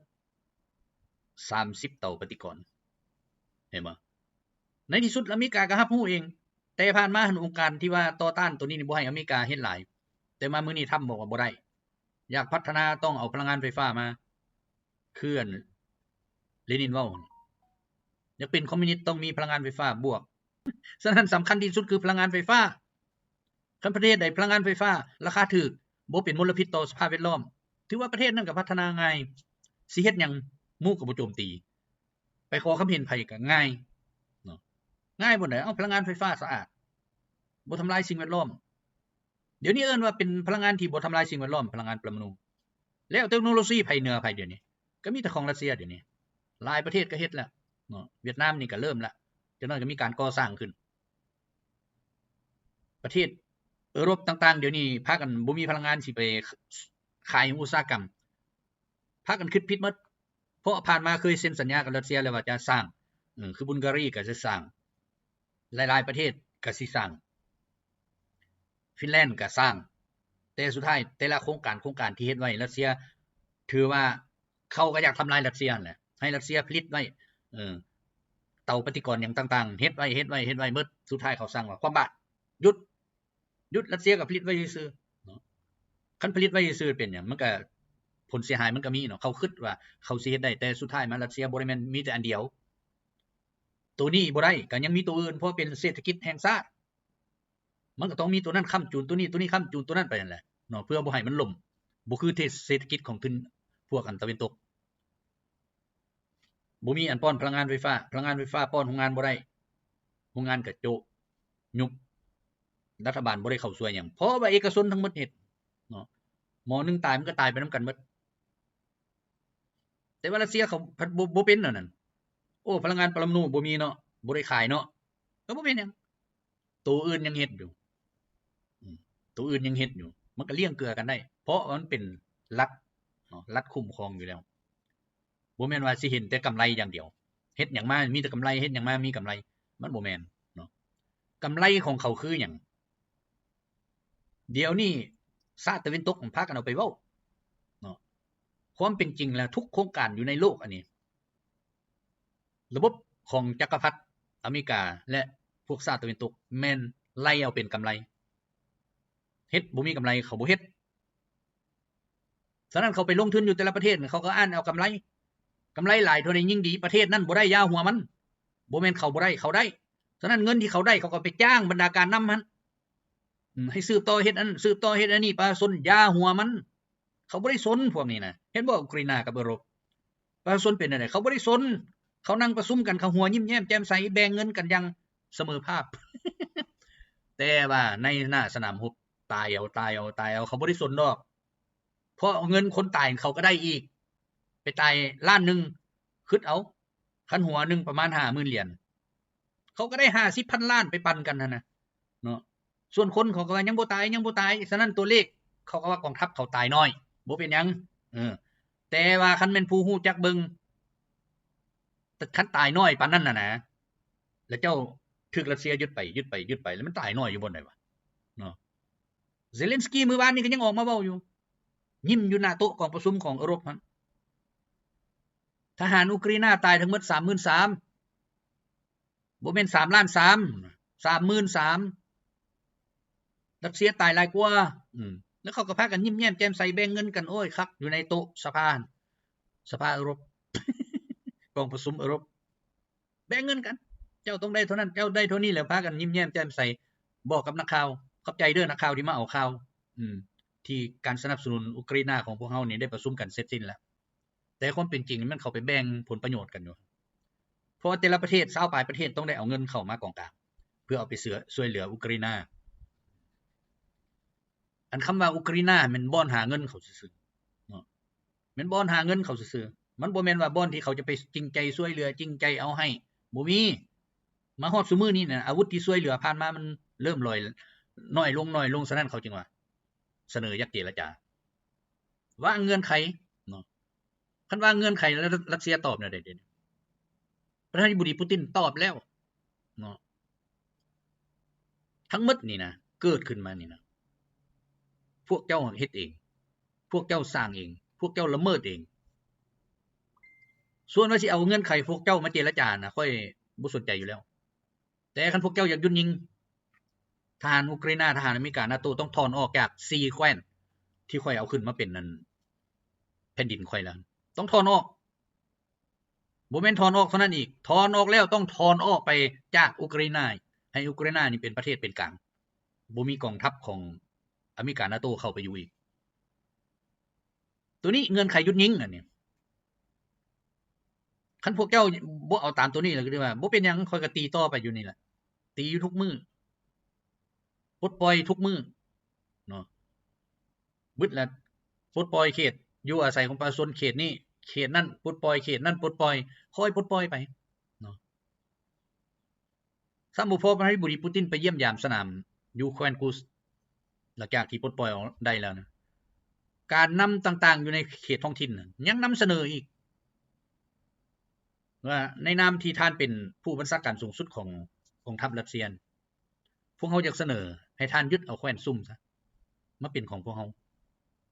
ສາມສິບເຕົາປະຕິກອນ ເຫັນບໍ່? ໃນທີ່ສຸດອາເມລິກາກໍຮັບຮູ້ເອງ ແຕ່ຜ່ານມາຫັ້ນ ອົງການທີ່ວ່າຕໍ່ຕ້ານໂຕນີ້ນີ້ ບໍ່ໃຫ້ອາເມລິກາເຮັດຫຼາຍ ແຕ່ມາມື້ນີ້ທຳບອກວ່າບໍ່ໄດ້ ຢາກພັດທະນາຕ້ອງເອົາພະລັງງານໄຟຟ້າມາ ຄືອັນເລນິນເວົ້າ ຢາກເປັນຄອມມິວນິດຕ້ອງມີພະລັງງານໄຟຟ້າບວກ. ສະນັ້ນສຳຄັນທີ່ສຸດຄືພະລັງງານໄຟຟ້າ. ຄັນປະເທດໃດພະລັງງານໄຟຟ້າລາຄາຖືກ ບໍ່ເປັນມົນລະພິດຕໍ່ສະພາບແວດລ້ອມ ຖືວ່າປະເທດນັ້ນກໍພັດທະນາງ່າຍ. ຊິເຮັດຫຍັງໝູ່ກໍບໍ່ໂຈມຕີ ໄປຂໍຄຳເຫັນໃຜກໍງ່າຍເນາະ. ງ່າຍບ່ອນໃດ? ເອົາ ພະລັງງານໄຟຟ້າສະອາດ ບໍ່ທຳລາຍສິ່ງແວດລ້ອມ. ດຽວນີ້ເອີ້ນວ່າເປັນພະລັງງານທີ່ບໍ່ທຳລາຍສິ່ງແວດລ້ອມ ພະລັງງານປະລະມະນູ. ແລ້ວເຕັກໂນໂລຊີໃຜເໜືອໃຜດຽວນີ້? ກໍມີແຕ່ຂອງຣັດເຊຍດຽວນີ້. ຫຼາຍປະເທດກໍເຮັດແລ້ວເນາະ. ຫວຽດນາມນີ້ກໍເລີ່ມແລ້ວ. ຈັກໜ້ອຍກໍມີການກໍ່ສ້າງຂຶ້ນ. ປະເທດເອີຣົບຕ່າງໆ ດຽວນີ້ພາກັນບໍ່ມີພະລັງງານຊິໄປຂາຍໃຫ້ອຸດສາຫະກຳ. ພາກັນຄິດຜິດໝົດ. ເພາະຜ່ານມາເຄີຍເຊັນສັນຍາກັບຣັດເຊຍແລ້ວວ່າຈະສ້າງ. ເອີ ຄືບຸນກາຣີກໍຈະສ້າງ. ຫຼາຍໆປະເທດກໍຊິສ້າງ. ຟິນແລນກໍສ້າງ. ແຕ່ສຸດທ້າຍແຕ່ລະໂຄງການ ໂຄງການທີ່ເຮັດໄວ້ ຣັດເຊຍຖືວ່າເຂົາກໍຢາກທຳລາຍຣັດເຊຍຫັ້ນແຫຼະ ໃຫ້ຣັດເຊຍຜະລິດໄວ້ ເອີ ເຕົາປະຕິກອນຫຍັງຕ່າງໆ ເຮັດໄວ້ ເຮັດໄວ້ ເຮັດໄວ້ໝົດ. ສຸດທ້າຍເຂົາສັ່ງວ່າຄວາມບາດ ຢຸດ ຢຸດ ຣັດເຊຍກໍຜະລິດໄວ້ຊື່ໆເນາະ. ຄັນຜະລິດໄວ້ຊື່ໆເປັນຫຍັງ? ມັນກໍ ຜົນເສຍຫາຍມັນກໍມີເນາະ. ເຂົາຄິດວ່າເຂົາຊິເຮັດໄດ້ ແຕ່ສຸດທ້າຍມາຣັດເຊຍບໍ່ໄດ້ແມ່ນມີແຕ່ອັນດຽວ. ໂຕນີ້ບໍ່ໄດ້ ກໍຍັງມີໂຕອື່ນ ເພາະເປັນເສດຖະກິດແຫ່ງຊາດ. ມັນກໍຕ້ອງມີໂຕນັ້ນຄ້ຳຈູນໂຕນີ້ ໂຕນີ້ຄ້ຳຈູນໂຕນັ້ນໄປຫັ້ນແຫຼະເນາະ ເພື່ອບໍ່ໃຫ້ມັນລົ້ມ. ບໍ່ຄືເສດຖະກິດຂອງທຶນພວກອັນຕາເວັນຕົກ. ບໍ່ມີອັນປ້ອນພະລັງງານໄຟຟ້າ, ພະລັງງານໄຟຟ້າປ້ອນໂຮງງານບໍ່ໄດ້, ໂຮງງານກະໂຈະ ຍຸບ, ລັດຖະບານບໍ່ໄດ້ເຂົ້າຊ່ວຍຫຍັງ ເພາະວ່າເອກະຊົນທັງໝົດເຮັດເນາະ. ໝໍໜຶ່ງຕາຍມັນກໍຕາຍໄປນຳກັນໝົດ. ແຕ່ວ່າຣັດເຊຍເຂົາພັດບໍ່ ບໍ່ເປັນແນວນັ້ນ. ໂອ້ ພະລັງງານປະລະມະນູບໍ່ມີເນາະ, ບໍ່ໄດ້ຂາຍເນາະ, ກໍບໍ່ເປັນຫຍັງ. ໂຕອື່ນຍັງເຮັດຢູ່ ອືມ ໂຕອື່ນຍັງເຮັດຢູ່ ມັນກໍລ້ຽງເກືອກັນໄດ້ ເພາະວ່າມັນເປັນລັດເນາະ, ລັດຄຸ້ມຄອງຢູ່ແລ້ວ. ບໍ່ແມ່ນວ່າຊິເຫັນແຕ່ກຳໄລຢ່າງດຽວ, ເຮັດຫຍັງມາມີແຕ່ກຳໄລ, ເຮັດຫຍັງມາມີກຳໄລ, ມັນບໍ່ແມ່ນເນາະ. ກຳໄລຂອງເຂົາຄືຫຍັງ? ດຽວນີ້ຊາດຕາເວັນຕົກພາກັນເອົາໄປເວົ້າເນາະ. ຄວາມເປັນຈິງແລ້ວ ທຸກໂຄງການຢູ່ໃນໂລກອັນນີ້ ລະບົບຂອງຈັກກະພັດອາເມລິກາ ແລະ ພວກຊາດຕາເວັນຕົກ ແມ່ນໄລ່ເອົາເປັນກຳໄລ. ເຮັດບໍ່ມີກຳໄລ ເຂົາບໍ່ເຮັດ. ສະນັ້ນເຂົາໄປລົງທຶນຢູ່ແຕ່ລະປະເທດ ເຂົາກໍອ່ານເອົາກຳໄລ, ກຳໄລຫຼາຍເທົ່າໃດຍິ່ງດີ, ປະເທດນັ້ນບໍ່ໄດ້ ຢ່າຫົວມັນ. ບໍ່ແມ່ນເຂົາບໍ່ໄດ້, ເຂົາໄດ້. ສະນັ້ນເງິນທີ່ເຂົາໄດ້ ເຂົາກໍໄປຈ້າງບັນດາການນຳຫັ້ນ ອືມ ໃຫ້ສືບຕໍ່ເຮັດອັນນັ້ນ ສືບຕໍ່ເຮັດອັນນີ້, ປະຊາຊົນຢ່າຫົວມັນ. ເຂົາບໍ່ໄດ້ສົນພວກນີ້ນະ. ເຫັນບໍ່ ອູກຣາຍນາກັບເອີຣົບ ປະຊາຊົນເປັນແນວໃດ? ເຂົາບໍ່ໄດ້ສົນ. ເຂົານັ່ງປະຊຸມກັນ ເຂົາຫົວຍິ້ມແຍ້ມແຈ່ມໃສ ແບ່ງເງິນກັນຢ່າງສະເໝີພາບ. ແຕ່ວ່າໃນໜ້າສະໜາມຮົບ ຕາຍເອົາ ຕາຍເອົາ ຕາຍເອົາ ເຂົາບໍ່ໄດ້ສົນດອກ. ເພາະເງິນຄົນຕາຍເຂົາກໍໄດ້ອີກ. ໄປຕາຍລ້ານໜຶ່ງ ຄຶດເອົາ ຄັນຫົວໜຶ່ງປະມານຫ້າໝື່ນຫຼຽນ ເຂົາກໍໄດ້ຫ້າສິບພັນລ້ານໄປປັນກັນຫັ້ນນະເນາະ. ສ່ວນຄົນເຂົາກໍວ່າຍັງບໍ່ຕາຍ ຍັງບໍ່ຕາຍ. ສະນັ້ນຕົວເລກເຂົາກໍວ່າກອງທັບເຂົາຕາຍໜ້ອຍ ບໍ່ເປັນຫຍັງ. ເອີ ແຕ່ວ່າຄັນແມ່ນຜູ້ຮູ້ຈັກເບິ່ງ ຄັນຕາຍໜ້ອຍປານນັ້ນນະນະ ແລ້ວເຈົ້າຖືກຣັດເຊຍຍຶດໄປ ຍຶດໄປ ຍຶດໄປ ແລ້ວມັນຕາຍໜ້ອຍຢູ່ບ່ອນໃດວະເນາະ? ເຊເລັນສກີມື້ວານນີ້ກໍຍັງອອກມາເວົ້າຢູ່ ຍິ້ມຢູ່ໜ້າໂຕະກອງປະຊຸມຂອງເອີຣົບຫັ້ນ. ທະຫານອູກຣາຍນາຕາຍທັງໝົດສາມໝື່ນສາມ ບໍ່ແມ່ນສາມລ້ານສາມ ສາມໝື່ນສາມ. ຣັດເຊຍຕາຍຫຼາຍກວ່າ. ອືມ ແລ້ວເຂົາກໍພາກັນຍິ້ມແຍ້ມແຈ່ມໃສ ແບ່ງເງິນກັນ. ໂອ້ຍ ຄັກຢູ່ໃນໂຕະສະພາ ສະພາເອີຣົບ ກອງປະຊຸມເອີຣົບ ແບ່ງເງິນກັນ ເຈົ້າຕ້ອງໄດ້ເທົ່ານັ້ນ ເຈົ້າໄດ້ເທົ່ານີ້ ແລ້ວພາກັນຍິ້ມແຍ້ມແຈ່ມໃສ ບອກກັບນັກຂ່າວ ຂອບໃຈເດີນັກຂ່າວທີ່ມາເອົາຂ່າວ ອືມ ທີ່ການສະໜັບສະໜູນອູກຣາຍນາຂອງພວກເຮົານີ້ໄດ້ປະຊຸມກັນເສັດສິ້ນແລ້ວ. ແຕ່ຄວາມເປັນຈິງມັນເຂົ້າໄປແບ່ງຜົນປະໂຫຍດກັນຢູ່ ເພາະວ່າແຕ່ລະປະເທດ ຊາວປາຍປະເທດ ຕ້ອງໄດ້ເອົາເງິນເຂົ້າມາກອງກາງ ເພື່ອເອົາໄປເຊືອ ຊ່ວຍເຫຼືອອູກຣາຍນາ. ອັນຄຳວ່າອູກຣາຍນາແມ່ນບ່ອນຫາເງິນເຂົາຊື່ໆເນາະ ແມ່ນບ່ອນຫາເງິນເຂົາຊື່ໆ. ມັນບໍ່ແມ່ນວ່າບ່ອນທີ່ເຂົາຈະໄປຈິງໃຈຊ່ວຍເຫຼືອ ຈິງໃຈເອົາໃຫ້ ບໍ່ມີ. ມາຮອດຊຸມື້ນີ້ນະ ອາວຸດທີ່ຊ່ວຍເຫຼືອຜ່ານມາມັນເລີ່ມລອຍ ນ້ອຍລົງ ນ້ອຍລົງ. ສະນັ້ນເຂົາຈຶ່ງວ່າສະເໜີຢາກເຈລະຈາ ວາງເງື່ອນໄຂເນາະ. ຄັນວາງເງື່ອນໄຂແລ້ວ ຣັດເຊຍຕອບແນວໃດເດ? ປະທານາທິບໍດີປູຕິນຕອບແລ້ວເນາະ. ທັງໝົດນີ້ນະ ເກີດຂຶ້ນມານີ້ນະ ພວກເຈົ້າເຮັດເອງ ພວກເຈົ້າສ້າງເອງ ພວກເຈົ້າລະເມີດເອງ. ສ່ວນວ່າຊິເອົາເງື່ອນໄຂພວກເຈົ້າມາເຈລະຈານະ ຂ້ອຍບໍ່ສົນໃຈຢູ່ແລ້ວ. ແຕ່ຄັນພວກເຈົ້າຢາກຢຸດຍິງ ທະຫານອູກຣາຍນາ ທະຫານອາເມລິກາ ນາໂຕ ຕ້ອງຖອນອອກຈາກສີ່ແຂວນທີ່ຂ້ອຍເອົາຂຶ້ນມາເປັນອັນ ແຜ່ນດິນຂ້ອຍແລ້ວ ຕ້ອງຖອນອອກ. ບໍ່ແມ່ນຖອນອອກເທົ່ານັ້ນອີກ ຖອນອອກແລ້ວຕ້ອງຖອນອອກໄປຈາກອູກຣາຍນາ ໃຫ້ອູກຣາຍນານີ້ເປັນປະເທດເປັນກາງ ບໍ່ມີກອງທັບຂອງອາເມລິກາ ນາໂຕ ເຂົ້າໄປຢູ່ອີກ. ໂຕນີ້ເງື່ອນໄຂຢຸດຍິງອັນນີ້. ຄັນພວກເຈົ້າບໍ່ເອົາຕາມໂຕນີ້ ແລ້ວກໍຖືວ່າບໍ່ເປັນຫຍັງ ຂ້ອຍກໍຕີຕໍ່ໄປຢູ່ນີ້ແຫຼະ ຕີຢູ່ທຸກມື້ ປົດປ່ອຍທຸກມື້ເນາະ. ບຶດລະປົດປ່ອຍເຂດຢູ່ອາໄສຂອງປະຊາຊົນເຂດນີ້ ເຂດນັ້ນປົດປ່ອຍ ເຂດນັ້ນປົດປ່ອຍ ຄ່ອຍປົດປ່ອຍໄປເນາະ. ຊ້ຳບໍ່ພໍ ປະທານາທິບໍດີປູຕິນໄປຢ້ຽມຢາມສະໜາມຢູ່ແຂວນກູສ ຫຼັງຈາກທີ່ປົດປ່ອຍອອກໄດ້ແລ້ວນະ ການນຳຕ່າງໆຢູ່ໃນເຂດທ້ອງຖິ່ນນັ້ນ ຍັງນຳສະເໜີອີກວ່າ ໃນນາມທີ່ທ່ານເປັນຜູ້ບັນຊາການສູງສຸດຂອງກອງທັບຣັດເຊຍ ພວກເຮົາຢາກສະເໜີໃຫ້ທ່ານຍຶດເອົາແຂວນຊຸມຊະ ມາເປັນຂອງພວກເຮົາ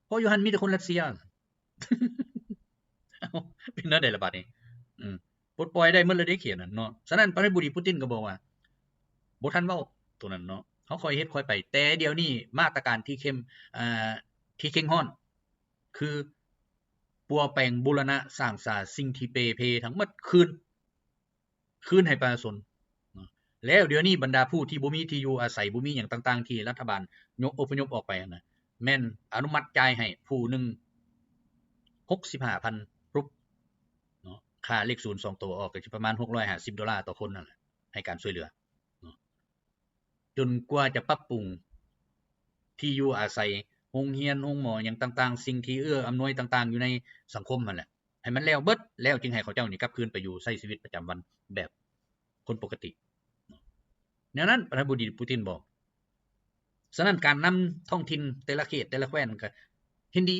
ເພາະຢູ່ຫັ້ນມີແຕ່ຄົນຣັດເຊຍ. ເອົ້າ ເປັນແນວໃດລະບາດນີ້? ອືມ ປົດປ່ອຍໄດ້ໝົດແລ້ວເດ້ເຂດນັ້ນເນາະ. ສະນັ້ນປະທານາທິບໍດີປູຕິນກໍບອກວ່າ ບໍ່ທັນເວົ້າໂຕນັ້ນເນາະ ເຮົາຄ່ອຍເຮັດຄ່ອຍໄປ. ແຕ່ດຽວນີ້ມາດຕະການທີ່ເຂັ້ມ ເອີ ທີ່ເຄັ່ງຮ້ອນ ຄືປົວແປງບູລະນະສ້າງສາສິ່ງທີ່ເປ່ເພທັງໝົດຄືນ ຄືນໃຫ້ປະຊາຊົນເນາະ. ແລ້ວດຽວນີ້ບັນດາຜູ້ທີ່ບໍ່ມີທີ່ຢູ່ອາໄສ ບໍ່ມີຫຍັງຕ່າງໆ ທີ່ລັດຖະບານຍົກ ອົບພະຍົບອອກໄປຫັ້ນນະ ແມ່ນອະນຸມັດຈ່າຍໃຫ້ຜູ້ໜຶ່ງຫົກສິບຫ້າພັນຣູບເນາະ. ຄ່າເລກສູນສອງໂຕອອກ ກໍຊິປະມານຫົກຮ້ອຍຫ້າສິບໂດລາຕໍ່ຄົນນັ້ນແຫຼະ ໃຫ້ການຊ່ວຍເຫຼືອເນາະ ຈົນກວ່າຈະປັບປຸງທີ່ຢູ່ອາໄສ, ໂຮງຮຽນ, ໂຮງໝໍ, ຫຍັງຕ່າງໆ, ສິ່ງທີ່ເອື້ອອຳນວຍຕ່າງໆ ຢູ່ໃນສັງຄົມຫັ້ນແຫຼະ ໃຫ້ມັນແລ້ວເບິດ ແລ້ວຈຶ່ງໃຫ້ເຂົາເຈົ້ານີ້ກັບຄືນໄປຢູ່ໃຊ້ຊີວິດປະຈຳວັນແບບຄົນປົກກະຕິ. ແນວນັ້ນ ປະທານາທິບໍດີປູຕິນບອກ. ສະນັ້ນ ການນຳທ້ອງຖິ່ນແຕ່ລະເຂດ ແຕ່ລະແຂວງກໍເຫັນດີ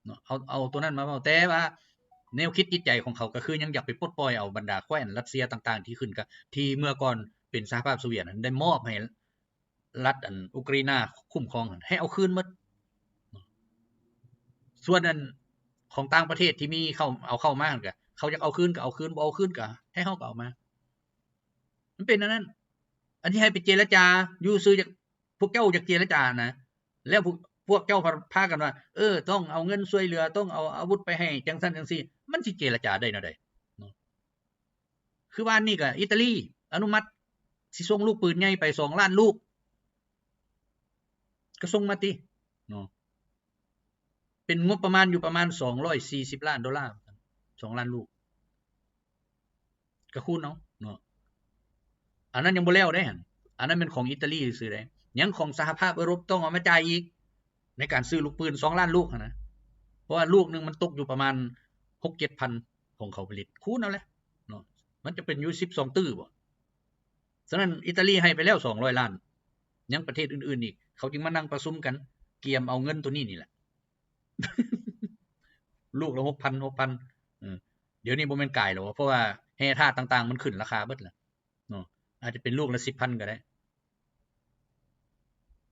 ເນາະ ເອົາ ເອົາຕົວນັ້ນມາເວົ້າ. ແຕ່ວ່າແນວຄິດຈິດໃຈຂອງເຂົາກໍຄືຍັງຢາກໄປປົດປ່ອຍເອົາບັນດາແຂວງຣັດເຊຍຕ່າງໆ ທີ່ຂຶ້ນກັບ ທີ່ເມື່ອກ່ອນເປັນສະຫະພາບໂຊວຽດນັ້ນ ໄດ້ມອບໃຫ້ລັດອັນອຸກຣາຍນາຄຸ້ມຄອງຫັ້ນ ໃຫ້ເອົາຄືນໝົດ. ສ່ວນອັນຂອງຕ່າງປະເທດທີ່ມີເຂົ້າ ເອົາເຂົ້າມາຫັ້ນ ກໍເຂົາຢາກເອົາຄືນກໍເອົາຄືນ ບໍ່ເອົາຄືນກໍໃຫ້ເຮົາກໍເອົາມາ. ມັນເປັນອັນນັ້ນ ອັນທີ່ໃຫ້ໄປເຈລະຈາຢູ່ຊື່ ຢາກ ພວກເຈົ້າຢາກເຈລະຈານະ ແລ້ວພວກ ພວກເຈົ້າພາ ພາກັນວ່າ ເອີ ຕ້ອງເອົາເງິນຊ່ວຍເຫຼືອ ຕ້ອງເອົາອາວຸດໄປໃຫ້ ຈັ່ງຊັ້ນຈັ່ງຊີ້ ມັນຊິເຈລະຈາໄດ້ແນວໃດເນາະ? ຄືວານນີ້ກໍອິຕາລີອະນຸມັດຊິສົ່ງລູກປືນໃຫຍ່ໄປສອງລ້ານລູກ ກໍສົ່ງມາຕິເນາະ. ເປັນງົບປະມານຢູ່ປະມານສອງຮ້ອຍສີ່ສິບລ້ານໂດລາ ສອງລ້ານລູກ ກໍຄູນເອົາເນາະ. ອັນນັ້ນຍັງບໍ່ແລ້ວເດ້ຫັ້ນ ອັນນັ້ນແມ່ນຂອງອິຕາລີຊື່ໆເດ້ ຍັງຂອງສະຫະພາບເອີຣົບຕ້ອງເອົາມາຈ່າຍອີກ ໃນການຊື້ລູກປືນສອງລ້ານລູກຫັ້ນນະ ເພາະວ່າລູກໜຶ່ງມັນຕົກຢູ່ປະມານຫົກເຈັດພັນ ຂອງເຂົາຜະລິດ ຄູນເອົາແຫຼະເນາະ ມັນຈະເປັນຢູ່ສິບສອງຕື້ບໍ? ສະນັ້ນ ອິຕາລີໃຫ້ໄປແລ້ວສອງຮ້ອຍລ້ານ ຍັງປະເທດອື່ນໆອີກ ເຂົາຈຶ່ງມານັ່ງປະຊຸມກັນ ກຽມເອົາເງິນໂຕນີ້ນີ້ແຫຼະ ລູກລະຫົກພັນ ຫົກພັນ ເອີ ດຽວນີ້ບໍ່ແມ່ນກາຍແລ້ວ ເພາະວ່າແຮ່ທາດຕ່າງໆ ມັນຂຶ້ນລາຄາເບິດແລ້ວເນາະ ອາດຈະເປັນລູກລະສິບພັນກໍໄດ້.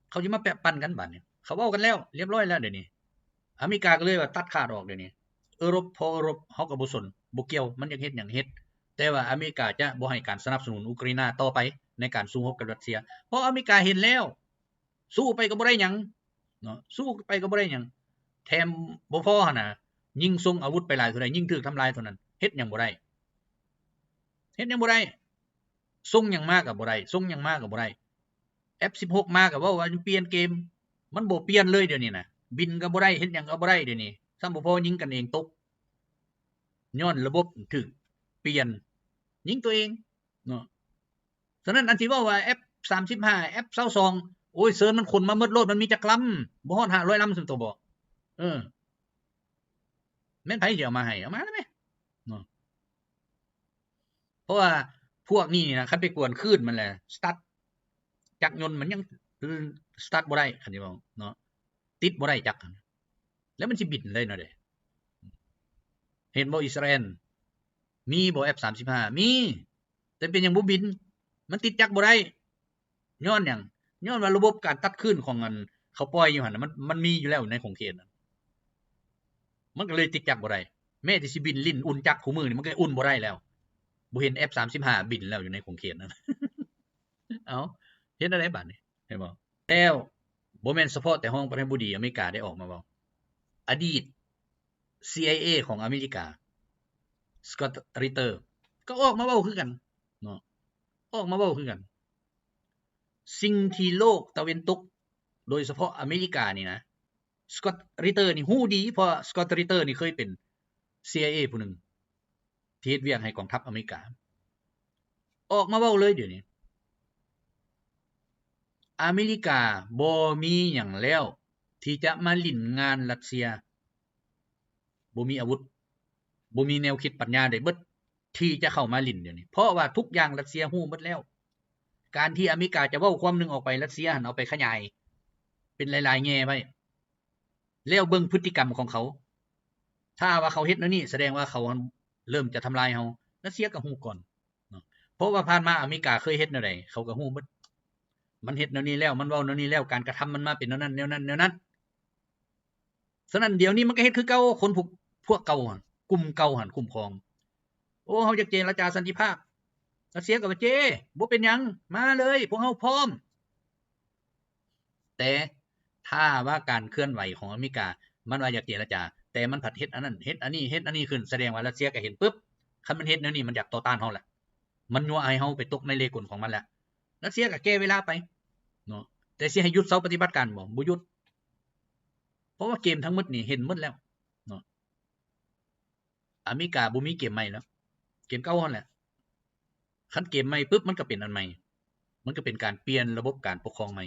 ເຂົາຊິມາແປະປັ່ນກັນບາດນີ້ ເຂົາເວົ້າກັນແລ້ວ ລຽບຮ້ອຍແລ້ວດຽວນີ້ ອາເມລິກາກໍເລີຍວ່າຕັດຂາດອອກດຽວນີ້ ເອີຣົບ ເພາະເອີຣົບເຮົາກໍບໍ່ສົນ ບໍ່ກ່ຽວ ມັນຢາກເຮັດຫຍັງເຮັດ ແຕ່ວ່າອາເມລິກາຈະບໍ່ໃຫ້ການສະໜັບສະໜູນອຸກຣາຍນາຕໍ່ໄປ ໃນການສູ້ຮົບກັບຣັດເຊຍ ເພາະອາເມລິກາເຫັນແລ້ວ ສູ້ໄປກໍບໍ່ໄດ້ຫຍັງເນາະ ສູ້ໄປກໍບໍ່ໄດ້ຫຍັງ ແຖມບໍ່ພໍຫັ້ນນະ ຍິງສົ່ງອາວຸດໄປຫຼາຍເທົ່າໃດ ຍິງຖືກທຳລາຍເທົ່ານັ້ນ ເຮັດຫຍັງບໍ່ໄດ້ ເຮັດຫຍັງບໍ່ໄດ້ ສົ່ງຫຍັງມາກໍບໍ່ໄດ້ ສົ່ງຫຍັງມາກໍບໍ່ໄດ້ ເອັຟສິບຫົກ ມາກໍເວົ້າວ່າປ່ຽນເກມ ມັນບໍ່ປ່ຽນເລີຍດຽວນີ້ນະ ບິນກໍບໍ່ໄດ້ ເຮັດຫຍັງກໍບໍ່ໄດ້ດຽວນີ້ ຊ້ຳບໍ່ພໍຍິງກັນເອງຕົກ ຍ້ອນລະບົບຖືກປ່ຽນ ຍິງຕົວເອງເນາະ. ສະນັ້ນ ອັນທີ່ເວົ້າວ່າ ເອັຟສາມສິບຫ້າ ເອັຟຊາວສອງ ໂອ້ຍ ເຊີນມັນຂົນມາໝົດໂລດ ມັນມີຈັກລຳ ບໍ່ຮອດຫ້າຮ້ອຍລຳຊັ້ນໂຕບໍ? ເອີ ແມ່ນໃຜຊິເອົາມາໃຫ້ ເອົາມາແລ້ວແມເນາະ. ເພາະວ່າພວກນີ້ນີ້ນະ ຄັນໄປກວນຄື້ນມັນແຫຼະ ສະຕາດ ຈັກຍົນມັນຍັງສະຕາດບໍ່ໄດ້ ຄັນຊິເວົ້າເນາະ ຕິດບໍ່ໄດ້ຈັກຫັ້ນ ແລ້ວມັນຊິບິນໄດ້ແນວໃດ? ເຫັນບໍ່ ອິດສະຣາແອນ ມີບໍ່ ເອັຟສາມສິບຫ້າ? ມີ ແຕ່ເປັນຫຍັງບໍ່ບິນ? ມັນຕິດຈັກບໍ່ໄດ້. ຍ້ອນຫຍັງ? ຍ້ອນວ່າລະບົບການຕັດຄື້ນຂອງອັນເຂົາປ່ອຍຢູ່ຫັ້ນນະ ມັນ ມັນມີຢູ່ແລ້ວໃນຂົງເຂດນັ້ນ ມັນກໍເລີຍຕິດຈັກບໍ່ໄດ້. ແມ້ແຕ່ຊິບິນຫຼິ້ນອຸ່ນຈັກຄູ່ມື້ນີ້ ມັນກໍອຸ່ນບໍ່ໄດ້ແລ້ວ. ບໍ່ເຫັນ ເອັຟສາມສິບຫ້າ ບິນແລ້ວຢູ່ໃນຂົງເຂດນັ້ນ. ເອົ້າ ເຮັດແນວໃດບາດນີ້? ເຫັນບໍ່? ແລ້ວບໍ່ແມ່ນສະເພາະແຕ່ຮອງປະທານາທິບໍດີອາເມລິກາໄດ້ອອກມາເວົ້າ, ອະດີດ ຊີໄອເອ ຂອງອາເມລິກາ ສະກອດ ຣິດເຕີ ກໍອອກມາເວົ້າຄືກັນເນາະ, ອອກມາເວົ້າຄືກັນ. ສິ່ງທີ່ໂລກຕາເວັນຕົກ ໂດຍສະເພາະອາເມລິການີ້ນະ, ສະກອດ ຣິດເຕີ ນີ້ຮູ້ດີ, ເພາະສະກອດ ຣິດເຕີ ນີ້ເຄີຍເປັນ ຊີໄອເອ ຜູ້ໜຶ່ງ ທີ່ເຮັດວຽກໃຫ້ກອງທັບອາເມລິກາ ອອກມາເວົ້າເລີຍດຽວນີ້, ອາເມລິກາບໍ່ມີຫຍັງແລ້ວທີ່ຈະມາຫຼິ້ນງານຣັດເຊຍ, ບໍ່ມີອາວຸດ, ບໍ່ມີແນວຄິດປັນຍາໃດເບິດທີ່ຈະເຂົ້າມາຫຼິ້ນດຽວນີ້, ເພາະວ່າທຸກຢ່າງຣັດເຊຍຮູ້ໝົດແລ້ວ. ການທີ່ອາເມລິກາຈະເວົ້າຄວາມໜຶ່ງອອກໄປ, ຣັດເຊຍຫັ້ນເອົາໄປຂະຫຍາຍເປັນຫຼາຍໆແງ່ໄວ້. ແລ້ວເບິ່ງພຶດຕິກຳຂອງເຂົາ, ຖ້າວ່າເຂົາເຮັດແນວນີ້ ສະແດງວ່າເຂົາເລີ່ມຈະທຳລາຍເຮົາ. ຣັດເຊຍກໍຮູ້ກ່ອນເນາະ, ເພາະວ່າຜ່ານມາອາເມລິກາເຄີຍເຮັດແນວໃດ ເຂົາກໍຮູ້ໝົດ, ມັນເຮັດແນວນີ້ແລ້ວ, ມັນເວົ້າແນວນີ້ແລ້ວ, ການກະທຳມັນມາເປັນແນວນັ້ນ ແນວນັ້ນ ແນວນັ້ນ. ສະນັ້ນ ດຽວນີ້ມັນກໍເຮັດຄືເກົ່າ, ຄົນພວກ ພວກເກົ່າຫັ້ນ, ກຸ່ມເກົ່າຫັ້ນຄຸ້ມຄອງ. ໂອ້ ເຮົາຢາກເຈລະຈາສັນຕິພາບ. ຣັດເຊຍກໍວ່າ ເຈ ບໍ່ເປັນຫຍັງ, ມາເລີຍ, ພວກເຮົາພ້ອມ. ແຕ່ຖ້າວ່າການເຄື່ອນໄຫວຂອງອາເມລິກາ ມັນວ່າຢາກເຈລະຈາ, ແຕ່ມັນພັດເຮັດອັນນັ້ນ ເຮັດອັນນີ້ ເຮັດອັນນີ້ຂຶ້ນ, ສະແດງວ່າຣັດເຊຍກໍເຫັນປຶບ, ຄັນມັນເຮັດແນວນີ້ ມັນຢາກຕໍ່ຕ້ານເຮົາແຫຼະ, ມັນຍົວະໃຫ້ເຮົາໄປຕົກໃນເລກົນຂອງມັນແຫຼະ. ຣັດເຊຍກໍແກ່ເວລາໄປເນາະ, ແຕ່ຊິໃຫ້ຢຸດເຊົາປະຕິບັດການບໍ່? ບໍ່ຢຸດ, ເພາະວ່າເກມທັງໝົດນີ້ເຫັນໝົດແລ້ວເນາະ. ອາເມລິກາບໍ່ມີເກມໃໝ່ແລ້ວ, ເກມເກົ່າຫັ້ນແຫຼະ. ຄັນເກມໃໝ່ປຶບ ມັນກໍເປັນອັນໃໝ່ ມັນກໍເປັນການປ່ຽນລະບົບການປົກຄອງໃໝ່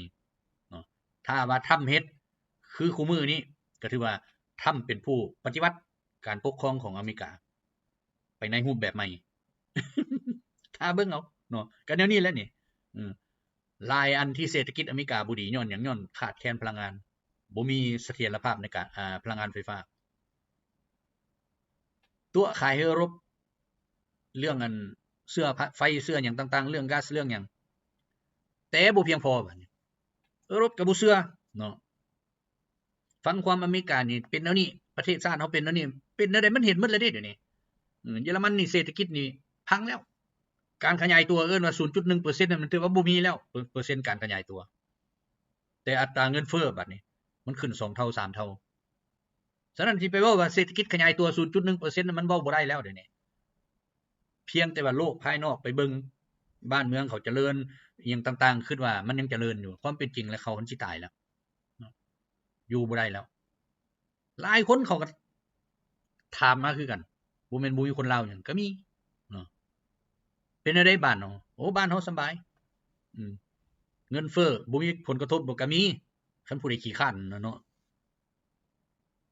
ເນາະ. ຖ້າວ່າທຳເຮັດຄືຄູ່ມື້ນີ້ ກໍຖືວ່າທຳເປັນຜູ້ປະຕິວັດການປົກຄອງຂອງອາເມລິກາ ໄປໃນຮູບແບບໃໝ່. ຖ້າເບິ່ງເອົາເນາະ ກໍແນວນີ້ແຫຼະນີ້. ເອີ ຫຼາຍອັນທີ່ເສດຖະກິດອາເມລິກາບໍ່ດີ ຍ້ອນຫຍັງ? ຍ້ອນຂາດແຄນພະລັງງານ ບໍ່ມີສະຖຽນລະພາບໃນການ ອາ ພະລັງງານໄຟຟ້າ. ຕົວະຂາຍໃຫ້ເອີຣົບ ເລື່ອງອັນເຊື້ອໄຟ ເຊື້ອຫຍັງຕ່າງໆ ເລື່ອງກາສ ເລື່ອງຫຍັງ ແຕ່ບໍ່ພຽງພໍ. ບາດນີ້ເອີຣົບກໍບໍ່ເຊື່ອເນາະ. ຟັງຄວາມອາເມລິການີ້ເປັນແນວນີ້ ປະເທດຊາດເຮົາເປັນແນວນີ້ ເປັນແນວໃດມັນເຫັນໝົດແລ້ວເດ້ ດຽວນີ້. ເອີ ເຢຍລະມັນນີ້ເສດຖະກິດນີ້ພັງແລ້ວ ການຂະຫຍາຍຕົວເອີ້ນວ່າສູນຈຸດໜຶ່ງເປີເຊັນນັ້ນ ມັນຖືວ່າບໍ່ມີແລ້ວ ເປີ ເປີເຊັນການຂະຫຍາຍຕົວ. ແຕ່ອັດຕາເງິນເຟີ້ບາດນີ້ ມັນຂຶ້ນສອງເທົ່າ ສາມເທົ່າ. ສະນັ້ນ ຊິໄປເວົ້າວ່າເສດຖະກິດຂະຫຍາຍຕົວສູນຈຸດໜຶ່ງເປີເຊັນນັ້ນ ມັນເວົ້າບໍ່ໄດ້ແລ້ວດຽວນີ້. ພຽງແຕ່ວ່າໂລກພາຍນອກໄປເບິ່ງ ບ້ານເມືອງເຂົາຈະເລີນ ອີ່ຫຍັງຕ່າງໆ ຄິດວ່າມັນຍັງຈະເລີນຢູ່ ຄວາມເປັນຈິງແລ້ວ ເຂົາມັນຊິຕາຍແລ້ວ ຢູ່ບໍ່ໄດ້ແລ້ວ. ຫຼາຍຄົນເຂົາກໍຖາມມາຄືກັນ ບໍ່ແມ່ນບໍ່ມີຄົນລາວຫຍັງ ກໍມີເນາະ. ເປັນແນວໃດບ້ານເຮົາ? ໂອ້ ບ້ານເຮົາສະບາຍ ອືມ ເງິນເຟີ້ ບໍ່ມີຜົນກະທົບບໍ່? ກໍມີ ຄັນຜູ້ໃດຂີ້ຄ້ານນະເນາະ.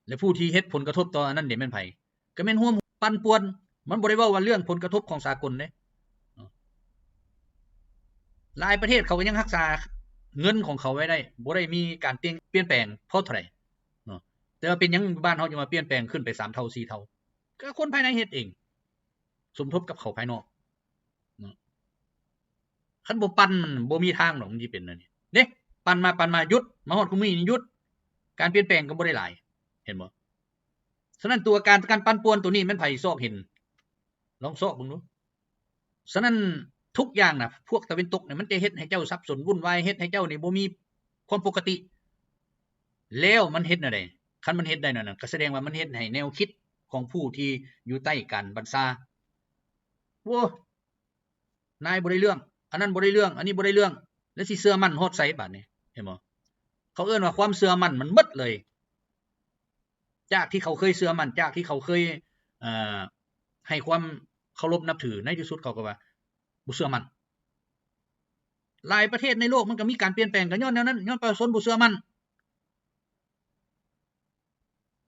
ແລະ ຜູ້ທີ່ເຮັດຜົນກະທົບຕໍ່ອັນນັ້ນເດ ແມ່ນໃຜ? ກໍແມ່ນຮ່ວມປັ່ນປ່ວນ. ມັນບໍ່ໄດ້ເວົ້າວ່າເລື່ອງຜົນກະທົບຂອງສາກົນເດ້. ຫຼາຍປະເທດເຂົາກໍຍັງຮັກສາເງິນຂອງເຂົາໄວ້ໄດ້ ບໍ່ໄດ້ມີການປ່ຽນ ປ່ຽນແປງພໍເທົ່າໃດເນາະ. ແຕ່ວ່າເປັນຫຍັງບ້ານເຮົາຈຶ່ງວ່າປ່ຽນແປງຂຶ້ນໄປສາມເທົ່າ ສີ່ເທົ່າ? ກໍຄົນພາຍໃນເຮັດເອງ ສົມທົບກັບເຂົາພາຍນອກເນາະ. ຄັນບໍ່ປັ່ນ ມັນບໍ່ມີທາງດອກ ມັນຊິເປັນແນວນີ້ເດ້. ປັ່ນມາ ປັ່ນມາ ຢຸດ ມາຮອດຄຸມື້ນີ້ຢຸດ ການປ່ຽນແປງກໍບໍ່ໄດ້ຫຼາຍ ເຫັນບໍ່? ສະນັ້ນ ຕົວການ ການປັ່ນປ່ວນຕົວນີ້ແມ່ນໃຜຊອກເຫັນ? ລອງຊອກເບິ່ງດູ. ສະນັ້ນ ທຸກຢ່າງນະ ພວກຕາເວັນຕົກນີ້ ມັນຈະເຮັດໃຫ້ເຈົ້າສັບສົນວຸ່ນວາຍ ເຮັດໃຫ້ເຈົ້ານີ້ບໍ່ມີຄວາມປົກກະຕິ. ແລ້ວມັນເຮັດແນວໃດ? ຄັນມັນເຮັດໄດ້ແນວນັ້ນ ກໍສະແດງວ່າມັນເຮັດໃຫ້ແນວຄິດຂອງຜູ້ທີ່ຢູ່ໃຕ້ການບັນຊາ ໂອ້ ນາຍບໍ່ໄດ້ເລື່ອງ ອັນນັ້ນບໍ່ໄດ້ເລື່ອງ ອັນນີ້ບໍ່ໄດ້ເລື່ອງ ແລ້ວຊິເຊື່ອໝັ້ນຮອດໃສບາດນີ້? ເຫັນບໍ່? ເຂົາເອີ້ນວ່າຄວາມເຊື່ອໝັ້ນມັນໝົດເລີຍ ຈາກທີ່ເຂົາເຄີຍເຊື່ອໝັ້ນ ຈາກທີ່ເຂົາເຄີຍ ເອີ ໃຫ້ຄວາມເຄົາລົບນັບຖື ໃນທີ່ສຸດເຂົາກໍວ່າບໍ່ເຊື່ອໝັ້ນ. ຫຼາຍປະເທດໃນໂລກມັນກໍມີການປ່ຽນແປງ ກໍຍ້ອນແນວນັ້ນ ຍ້ອນປະຊາຊົນບໍ່ເຊື່ອໝັ້ນ.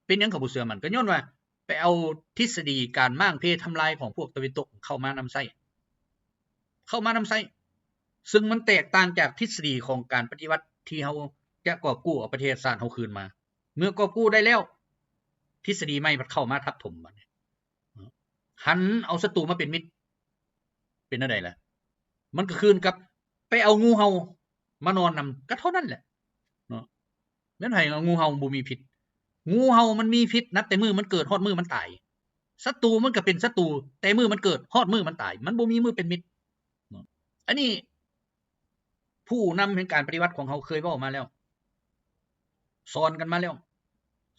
ເປັນຫຍັງເຂົາບໍ່ເຊື່ອໝັ້ນ? ກໍຍ້ອນວ່າໄປເອົາທິດສະດີການມ້າງເພທຳລາຍຂອງພວກຕາເວັນຕົກເຂົ້າມານຳໃຊ້ ເຂົ້າມານຳໃຊ້ ຊຶ່ງມັນແຕກຕ່າງຈາກທິດສະດີຂອງການປະຕິວັດທີ່ເຮົາຈະກອບກູ້ເອົາປະເທດຊາດເຮົາຄືນມາ. ເມື່ອກອບກູ້ໄດ້ແລ້ວ ທິດສະດີໃໝ່ພັດເຂົ້າມາທັບຖົມ ບັດນີ້ ຫັນເອົາສັດຕູມາເປັນມິດ ເປັນແນວໃດລະ? ມັນກໍຄືນກັບໄປເອົາງູເຫົ່າມານອນນຳ ກໍເທົ່ານັ້ນແຫຼະເນາະ. ແມ່ນໃຜວ່າງູເຫົ່າບໍ່ມີພິດ? ງູເຫົ່າມັນມີພິດນັບແຕ່ມື້ມັນເກີດຮອດມື້ມັນຕາຍ. ສັດຕູມັນກໍເປັນສັດຕູແຕ່ມື້ມັນເກີດຮອດມື້ມັນຕາຍ ມັນບໍ່ມີມື້ເປັນມິດເນາະ. ອັນນີ້ ຜູ້ນຳແຫ່ງການປະຕິວັດຂອງເຮົາເຄີຍເວົ້າມາແລ້ວ ສອນກັນມາແລ້ວ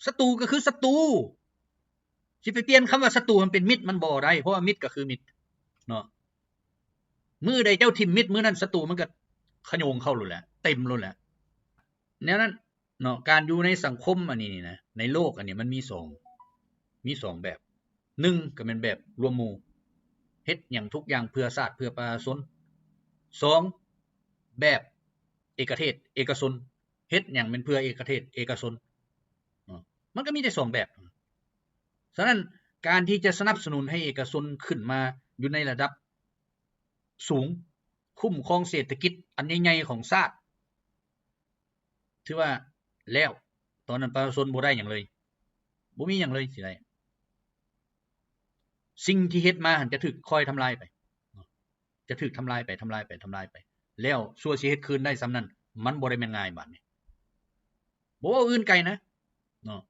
ສັດຕູກໍຄືສັດຕູ ຊິໄປປ່ຽນຄຳວ່າສັດຕູໃຫ້ເປັນມິດ ມັນບໍ່ໄດ້ ເພາະວ່າມິດກໍຄືມິດເນາະ. ມື້ໃດເຈົ້າຖິ້ມມິດ ມື້ນັ້ນສັດຕູມັນກໍຂະໂຍງເຂົ້າໂລດແຫຼະ ເຕັມໂລດແຫຼະ ແນວນັ້ນເນາະ. ການຢູ່ໃນສັງຄົມອັນນີ້ນີ້ນະ ໃນໂລກອັນນີ້ມັນມີສອງ ມີສອງແບບ. ໜຶ່ງ ກໍແມ່ນແບບລວມໝູ່ ເຮັດຫຍັງທຸກຢ່າງເພື່ອຊາດເພື່ອປະຊາຊົນ. ສອງ ແບບເອກະເທດ ເອກະຊົນ ເຮັດຫຍັງແມ່ນເພື່ອເອກະເທດ ເອກະຊົນເນາະ. ມັນກໍມີແຕ່ສອງແບບ. ສະນັ້ນ ການທີ່ຈະສະໜັບສະໜູນໃຫ້ເອກະຊົນຂຶ້ນມາຢູ່ໃນລະດັບສູງ ຄຸ້ມຄອງເສດຖະກິດອັນໃຫຍ່ໆຂອງຊາດ ຖືວ່າແລ້ວ ຕອນນັ້ນປະຊາຊົນບໍ່ໄດ້ຫຍັງເລີຍ ບໍ່ມີຫຍັງເລີຍຊິໄດ້. ສິ່ງທີ່ເຮັດມາຫັ້ນຈະຖືກຄ່ອຍທຳລາຍໄປ ຈະຖືກທຳລາຍໄປ ທຳລາຍໄປ ທຳລາຍໄປ ແລ້ວຊົ່ວຊິເຮັດຄືນໄດ້ສ່ຳນັ້ນ ມັນບໍ່ໄດ້ແມ່ນງ່າຍບາດນີ້. ບໍ່ເວົ້າອື່ນໄກນະເນາະ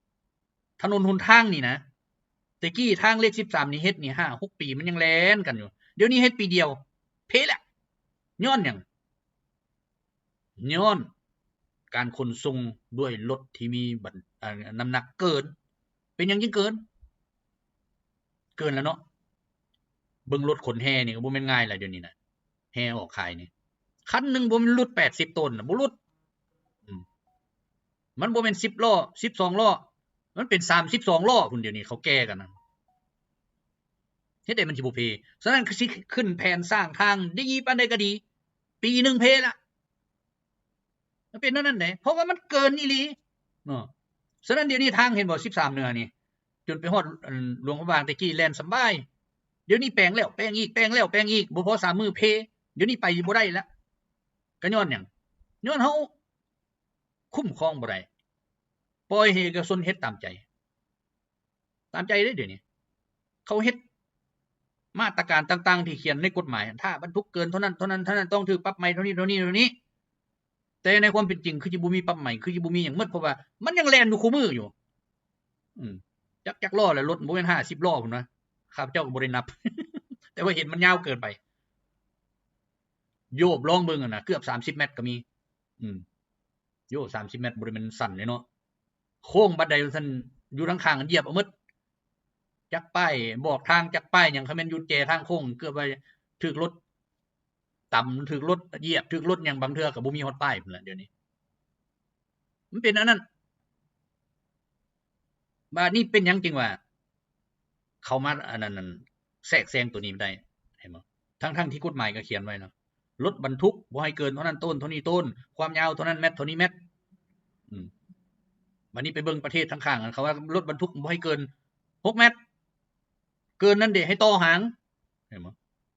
ຖະໜົນຫົນທາງນີ້ນະ ແຕ່ກີ້ທາງເລກສິບສາມນີ້ເຮັດນີ້ຫ້າຫົກປີ ມັນຍັງແລ່ນກັນຢູ່ ດຽວນີ້ເຮັດປີດຽວ ເພະແລ້ວ. ຍ້ອນຫຍັງ? ຍ້ອນການຂົນສົ່ງດ້ວຍລົດທີ່ມີບັນ ອາ ນ້ຳໜັກເກີນ. ເປັນຫຍັງຈຶ່ງເກີນ? ເກີນແລ້ວເນາະ. ເບິ່ງລົດຂົນແຮ່ນີ້ກໍບໍ່ແມ່ນງ່າຍແລ້ວດຽວນີ້ນະ ແຮ່ອອກຂາຍນີ້ ຄັນໜຶ່ງບໍ່ແມ່ນຫຼຸດແປດສິບໂຕນນະ ບໍ່ຫຼຸດ. ອືມ ມັນບໍ່ແມ່ນສິບລໍ້ ສິບສອງລໍ້ ມັນເປັນສາມສິບສອງລໍ້ພຸ້ນ ດຽວນີ້ເຂົາແກ່ກັນນະ. ເຮັດໃດມັນຊິບໍ່ເພ? ສະນັ້ນ ຄືຊິຂຶ້ນແຜນສ້າງທາງດີປານໃດກໍດີ ປີໜຶ່ງເພລະ. ມັນເປັນແນວນັ້ນເດ້ ເພາະວ່າມັນເກີນອີ່ຫຼີເນາະ. ສະນັ້ນ ດຽວນີ້ທາງ ເຫັນບໍ່ ສິບສາມເໜືອນີ້ ຈົນໄປຮອດ ອັນ ຫຼວງພະບາງ ແຕ່ກີ້ແລ່ນສະບາຍ, ດຽວນີ້ແປງແລ້ວແປງອີກ ແປງແລ້ວແປງອີກ ບໍ່ພໍສາມມື້ເພ. ດຽວນີ້ໄປບໍ່ໄດ້ລະ ກໍຍ້ອນຫຍັງ? ຍ້ອນເຮົາຄຸ້ມຄອງບໍ່ໄດ້ ປ່ອຍໃຫ້ເອກະຊົນເຮັດຕາມໃຈ ຕາມໃຈເດ້. ດຽວນີ້ເຂົາເຮັດມາດຕະການຕ່າງໆ ທີ່ຂຽນໃນກົດໝາຍ ຖ້າບັນທຸກເກີນເທົ່ານັ້ນເທົ່ານັ້ນເທົ່ານັ້ນ ຕ້ອງຖືກປັບໃໝເທົ່ານີ້ເທົ່ານີ້ເທົ່ານີ້. ແຕ່ໃນຄວາມເປັນຈິງ ຄືຊິບໍ່ມີປັບໃໝ ຄືຊິບໍ່ມີຫຍັງໝົດ ເພາະວ່າມັນຍັງແລ່ນຢູ່ຄູ່ມື້ຢູ່. ອືມ ຈັກ ຈັກລໍ້ແຫຼະ ລົດບໍ່ແມ່ນຫ້າສິບລໍ້ພຸ້ນນະ ຂ້າພະເຈົ້າກໍບໍ່ໄດ້ນັບ ແຕ່ວ່າເຫັນມັນຍາວເກີນໄປ. ໂຍບລອງເບິ່ງຫັ້ນນະ ເກືອບສາມສິບແມັດກໍມີ. ອືມ ໂຍ ສາມສິບແມັດ ບໍ່ໄດ້ແມ່ນສັ້ນເດ້ເນາະ. ໂຄ້ງບັດໃດວ່າຊັ້ນ ຢູ່ທາງຂ້າງຢຽບເອົາໝົດ ຈັກປ້າຍບອກທາງ ຈັກປ້າຍຫຍັງ ຄັນແມ່ນຢູ່ແຈທາງໂຄ້ງ ເກືອບວ່າຖືກລົດຕຳ ຖືກລົດຢຽບ ຖືກລົດຫຍັງ ບາງເທື່ອກໍບໍ່ມີຮອດປ້າຍພຸ້ນລະ. ດຽວນີ້ມັນເປັນອັນນັ້ນ. ບາດນີ້ເປັນຫຍັງຈຶ່ງວ່າ ເຂົ້າມາອັນນັ້ນ ແຊກແຊງໂຕນີ້ໄດ້ ເຫັນບໍ່? ທັງໆທີ່ກົດໝາຍກໍຂຽນໄວ້ເນາະ ລົດບັນທຸກບໍ່ໃຫ້ເກີນເທົ່ານັ້ນໂຕນ ເທົ່ານີ້ໂຕນ ຄວາມຍາວເທົ່ານັ້ນແມັດ ເທົ່ານີ້ແມັດ. ອືມ ບາດນີ້ໄປເບິ່ງປະເທດຂ້າງໆ ເຂົາວ່າລົດບັນທຸກບໍ່ໃຫ້ເກີນຫົກແມັດ ເກີນນັ້ນເດ ໃຫ້ຕໍ່ຫາງ ເຫັນບໍ່?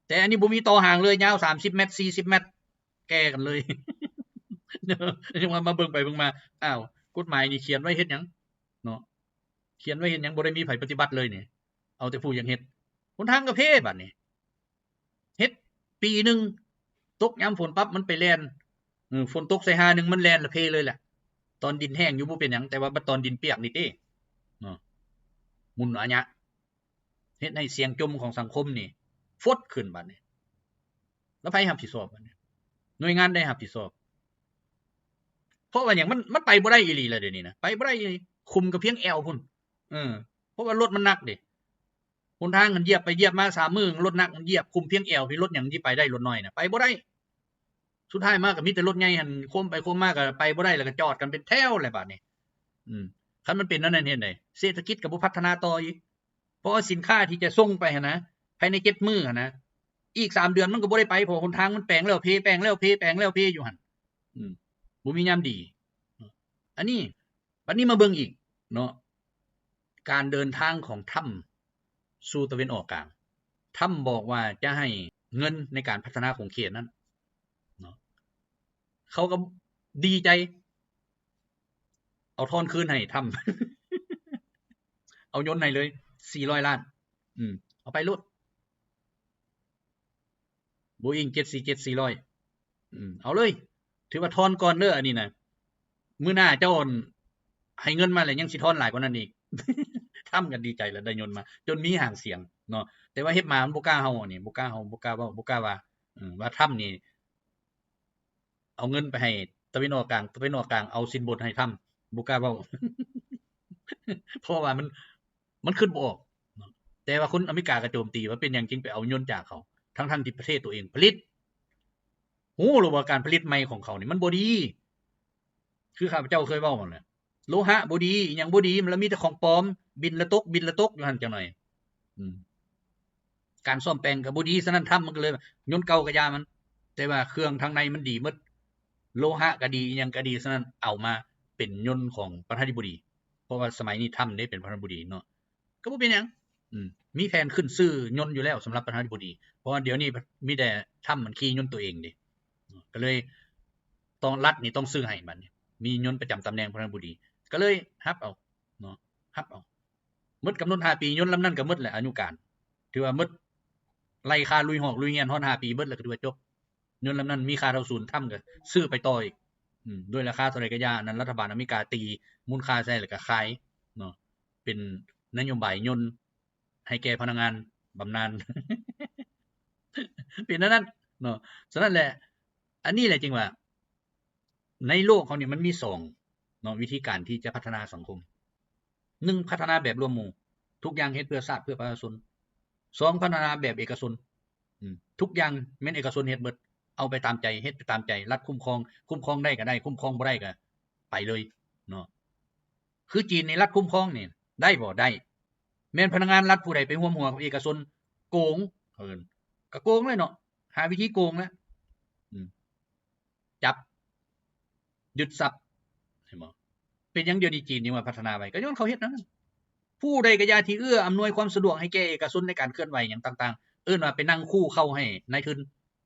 ແຕ່ອັນນີ້ບໍ່ມີຕໍ່ຫາງເລີຍ ຍາວສາມສິບແມັດ ສີ່ສິບແມັດ ແກ່ກັນເລີຍ. ຍັງວ່າມາເບິ່ງໄປເບິ່ງມາ ອ້າວ ກົດໝາຍນີ້ຂຽນໄວ້ເຮັດຫຍັງເນາະ? ຂຽນໄວ້ເຮັດຫຍັງ? ບໍ່ໄດ້ມີໃຜປະຕິບັດເລີຍນີ້ ເອົາແຕ່ຜູ້ຢາກເຮັດ. ຫົນທາງກໍເພບາດນີ້ ເຮັດປີໜຶ່ງ ຕົກຍາມຝົນປັບມັນໄປແລ່ນ ເອີ ຝົນຕົກໃສ່ຫາໜຶ່ງ ມັນແລ່ນລະເພເລີຍແຫຼະ. ຕອນດິນແຫ້ງຢູ່ບໍ່ເປັນຫຍັງ ແຕ່ວ່າບັດຕອນດິນປຽກນີ້ເຕະເນາະ ໝຸນອາຍະ ເຮັດໃຫ້ສຽງຈົ່ມຂອງສັງຄົມນີ້ຟົດຂຶ້ນບາດນີ້. ແລ້ວໃຜຮັບຜິດຊອບບາດນີ້? ໜ່ວຍງານໃດຮັບຜິດຊອບ? ເພາະວ່າຫຍັງ? ມັນ ມັນໄປບໍ່ໄດ້ອີ່ຫຼີລະ ດຽວນີ້ນະ ໄປບໍ່ໄດ້ອີ່ຫຼີ ຄຸມກໍພຽງແອວພຸ້ນ. ເອີ ເພາະວ່າລົດມັນໜັກເດ້ ຫົນທາງມັນຢຽບໄປຢຽບມາສາມມື້ ລົດໜັກມັນຢຽບຄຸມພຽງແອວພີ້ ລົດຫຍັງຊິໄປໄດ້ ລົດນ້ອຍນະ ໄປບໍ່ໄດ້. ສຸດທ້າຍມາກໍມີແຕ່ລົດໃຫຍ່ຫັ້ນ ໂຄມໄປໂຄມມາກໍໄປບໍ່ໄດ້ ແລ້ວກໍຈອດກັນເປັນແຖວແຫຼະບາດນີ້. ອືມ ຄັນມັນເປັນແນວນັ້ນເຮັດໃດ? ເສດຖະກິດກໍບໍ່ພັດທະນາຕໍ່ອີກ ເພາະວ່າສິນຄ້າທີ່ຈະສົ່ງໄປຫັ້ນນະ ພາຍໃນເຈັດມື້ຫັ້ນນະ ອີກສາມເດືອນມັນກໍບໍ່ໄດ້ໄປ ເພາະຫົນທາງມັນແປງແລ້ວເພ ແປງແລ້ວເພ ແປງແລ້ວເພຢູ່ຫັ້ນ. ອືມ ບໍ່ມີຍາມດີ. ອັນນີ້ ບັດນີ້ມາເບິ່ງອີກເນາະ ການເດີນທາງຂອງທຣຳສູ່ຕາເວັນອອກກາງ ທຣຳບອກວ່າຈະໃຫ້ເງິນໃນການພັດທະນາຂົງເຂດນັ້ນເນາະ ເຂົາກໍດີໃຈ ເອົາທອນຄືນໃຫ້ທຣຳ ເອົາຍົນໃຫ້ເລີຍສີ່ຮ້ອຍລ້ານ. ອືມ ເອົາໄປໂລດ ໂບອີງເຈັດສີ່ເຈັດ ສີ່ຮ້ອຍ ອືມ ເອົາເລີຍ ຖືວ່າທອນກ່ອນເດີ ອັນນີ້ນະ ມື້ໜ້າເຈົ້າໃຫ້ເງິນມາແລ້ວຍັງຊິທອນຫຼາຍກວ່ານັ້ນອີກ. ທຣຳກໍດີໃຈແລ້ວໄດ້ຍົນມາ ຈົນມີຫາງສຽງເນາະ ແຕ່ວ່າເຮັດມາມັນບໍ່ກ້າເຮົາ ອັນນີ້ບໍ່ກ້າເຮົາ ບໍ່ກ້າເວົ້າ ບໍ່ກ້າວ່າ ອືມ ວ່າທຣຳນີ້ ເອົາເງິນໄປໃຫ້ຕາເວັນອອກກາງ ຕາເວັນອອກກາງເອົາສິນບົນໃຫ້ທຣຳ ບໍ່ກ້າເວົ້າ ເພາະວ່າມັນ ມັນຄິດບໍ່ອອກເນາະ. ແຕ່ວ່າຄົນອາເມລິກາກໍໂຈມຕີວ່າເປັນຫຍັງຈຶ່ງໄປເອົາຍົນຈາກເຂົາ ທັງໆທີ່ປະເທດຕົວເອງຜະລິດ. ຮູ້ແລ້ວວ່າການຜະລິດໃໝ່ຂອງເຂົານີ້ມັນບໍ່ດີ ຄືຂ້າພະເຈົ້າເຄີຍເວົ້າຫັ້ນແຫຼະ ໂລຫະບໍ່ດີ ອີ່ຫຍັງບໍ່ດີ ມັນລະມີແຕ່ຂອງປອມ ບິນລະຕົກ ບິນລະຕົກຢູ່ຫັ້ນຈັກໜ່ອຍ. ອືມ ການສ້ອມແປງກໍບໍ່ດີ ສະນັ້ນທຣຳມັນກໍເລີຍວ່າ ຍົນເກົ່າກໍຢ່າມັນ ແຕ່ວ່າເຄື່ອງທາງໃນມັນດີໝົດ ໂລຫະກໍດີ ອີ່ຫຍັງກໍດີ ສະນັ້ນເອົາມາເປັນຍົນຂອງປະທານາທິບໍດີ ເພາະວ່າສະໄໝນີ້ທຣຳເດ້ເປັນປະທານາທິບໍດີເນາະ ກໍບໍ່ເປັນຫຍັງ. ອືມ ມີແຜນຂຶ້ນຊື້ຍົນຢູ່ແລ້ວສຳລັບປະທານາທິບໍດີ ເພາະວ່າດຽວນີ້ມີແຕ່ທຣຳມັນຂີ່ຍົນຕົວເອງເດ້ ກໍເລີຍຕ້ອງ ລັດນີ້ຕ້ອງຊື້ໃຫ້ບັດນີ້ ມີຍົນປະຈຳຕຳແໜ່ງປະທານາທິບໍດີ ກໍເລີຍຮັບເອົາເນາະ ຮັບເອົາ. ໝົດກຳນົດຫ້າປີ ຍົນລຳນັ້ນກໍໝົດແຫຼະອາຍຸການ ຖືວ່າໝົດ ໄລ່ຄ່າລຸຍຫອກລຸຍຮຽນຮອດຫ້າປີເບິດແລ້ວ ກໍຖືວ່າຈົບ. ຍົນລຳນັ້ນມີຄ່າເທົ່າສູນ ທຳກໍຊື້ໄປຕໍ່ອີກ ອືມ ດ້ວຍລາຄາເທົ່າໃດກໍຢ່າ ອັນນັ້ນລັດຖະບານອາເມລິກາຕີມູນຄ່າໃສ່ແລ້ວກໍຂາຍເນາະ ເປັນນະໂຍບາຍຍົນໃຫ້ແກ່ພະນັກງານບຳນານ ເປັນແນວນັ້ນເນາະ. ສະນັ້ນແຫຼະ ອັນນີ້ແຫຼະຈຶ່ງວ່າ ໃນໂລກເຮົານີ້ມັນມີສອງເນາະ ວິທີການທີ່ຈະພັດທະນາສັງຄົມ. ໜຶ່ງ ພັດທະນາແບບລວມໝູ່ ທຸກຢ່າງເຮັດເພື່ອຊາດເພື່ອປະຊາຊົນ. ສອງ ພັດທະນາແບບເອກະຊົນ ອືມ ທຸກຢ່າງແມ່ນເອກະຊົນເຮັດເບິດ ເອົາໄປຕາມໃຈ ເຮັດໄປຕາມໃຈ ລັດຄຸ້ມຄອງ ຄຸ້ມຄອງໄດ້ກໍໄດ້ ຄຸ້ມຄອງບໍ່ໄດ້ກໍໄປເລີຍເນາະ. ຄືຈີນນີ້ລັດຄຸ້ມຄອງນີ້ໄດ້ບໍ່? ໄດ້. ແມ່ນພະນັກງານລັດຜູ້ໃດໄປຮ່ວມຫົວກັບເອກະຊົນ ກງ ເຂົາເອີ້ນ ກະໂກງເລີຍເນາະ ຫາວິທີໂກງແຫຼະ ອືມ ຈັບ ຍຶດຊັບ ເຫັນບໍ່? ເປັນຫຍັງດຽວນີ້ຈີນຍັງວ່າພັດທະນາໄວ? ກໍຍ້ອນເຂົາເຮັດແນວນັ້ນ. ຜູ້ໃດກໍຢ່າທີ່ເອື້ອອຳນວຍຄວາມສະດວກໃຫ້ແກ່ເອກະຊົນໃນການເຄື່ອນໄຫວຫຍັງຕ່າງໆ ເອີ້ນວ່າໄປນັ່ງຄູ່ເຂົ້າໃຫ້ນາຍທຶນ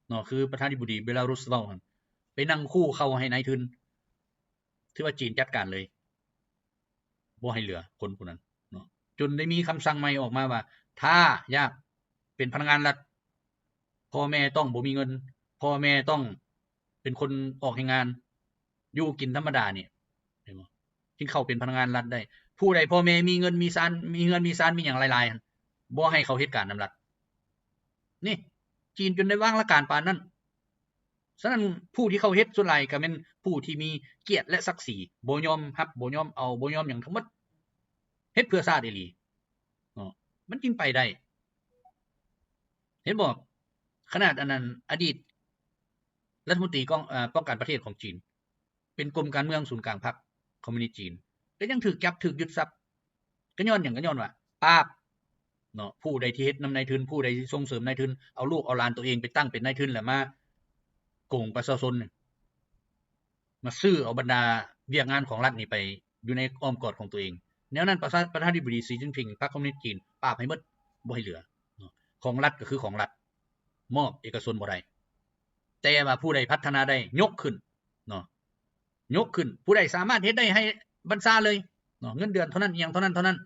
ເນາະ ຄືປະທານາທິບໍດີເບລາຣຸດເວົ້າຫັ້ນ ໄປນັ່ງຄູ່ເຂົ້າໃຫ້ນາຍທຶນ ຖືວ່າຈີນຈັດການເລີຍ ບໍ່ໃຫ້ເຫຼືອຄົນຜູ້ນັ້ນເນາະ ຈົນໄດ້ມີຄຳສັ່ງໃໝ່ອອກມາວ່າ ຖ້າຢາກເປັນພະນັກງານລັດ ພໍ່ແມ່ຕ້ອງບໍ່ມີເງິນ ພໍ່ແມ່ຕ້ອງເປັນຄົນອອກແຮງງານ ຢູ່ກິນທຳມະດານີ້ ເຫັນບໍ່? ຈຶ່ງເຂົ້າເປັນພະນັກງານລັດໄດ້. ຜູ້ໃດພໍ່ແມ່ມີເງິນມີຊານ ມີເຮືອນມີຊານ ມີຫຍັງຫຼາຍໆ ບໍ່ໃຫ້ເຂົາເຮັດການນຳລັດ. ນີ້ ຈີນຈົນໄດ້ວາງຫຼັກການປານນັ້ນ. ສະນັ້ນ ຜູ້ທີ່ເຂົາເຮັດສ່ວນຫຼາຍກໍແມ່ນຜູ້ທີ່ມີກຽດ ແລະ ສັກສີ ບໍ່ຍອມຮັບ ບໍ່ຍອມເອົາ ບໍ່ຍອມຫຍັງທັງໝົດ ເຮັດເພື່ອຊາດອີ່ຫຼີເນາະ ມັນຈຶ່ງໄປໄດ້. ເຫັນບໍ່? ຂະໜາດອັນນັ້ນ ອະດີດລັດຖະມົນຕີກອງ ເອີ ປ້ອງກັນປະເທດຂອງຈີນ ເປັນກົມການເມືອງສູນກາງພັກຄອມມູນິດຈີນ ກໍຍັງຖືກຈັບ ຖືກຍຶດຊັບ ກໍຍ້ອນຫຍັງ? ກໍຍ້ອນວ່າປາບເນາະ ຜູ້ໃດທີ່ເຮັດນຳນາຍທຶນ ຜູ້ໃດທີ່ສົ່ງເສີມນາຍທຶນ ເອົາລູກເອົາຫຼານຕົວເອງໄປຕັ້ງເປັນນາຍທຶນ ແລ້ວມາໂກງປະຊາຊົນ ມາຊື້ເອົາບັນດາວຽກງານຂອງລັດນີ້ໄປຢູ່ໃນອ້ອມກອດຂອງຕົວເອງ. ແນວນັ້ນ ປະທານ ປະທານາທິບໍດີ ສີຈິ້ນຜິງ ພັກຄອມມູນິດຈີນ ປາບໃຫ້ໝົດ ບໍ່ໃຫ້ເຫຼືອເນາະ. ຂອງລັດກໍຄືຂອງລັດ ມອບເອກະຊົນບໍ່ໄດ້ ແຕ່ວ່າຜູ້ໃດພັດທະນາໄດ້ ຍົກຂຶ້ນເນາະ ຍົກຂຶ້ນ ຜູ້ໃດສາມາດເຮັດໄດ້ໃຫ້ບັນຊາເລີຍເນາະ ເງິນເດືອນເທົ່ານັ້ນ ອີ່ຫຍັງເທົ່ານັ້ນເທົ່ານັ້ນ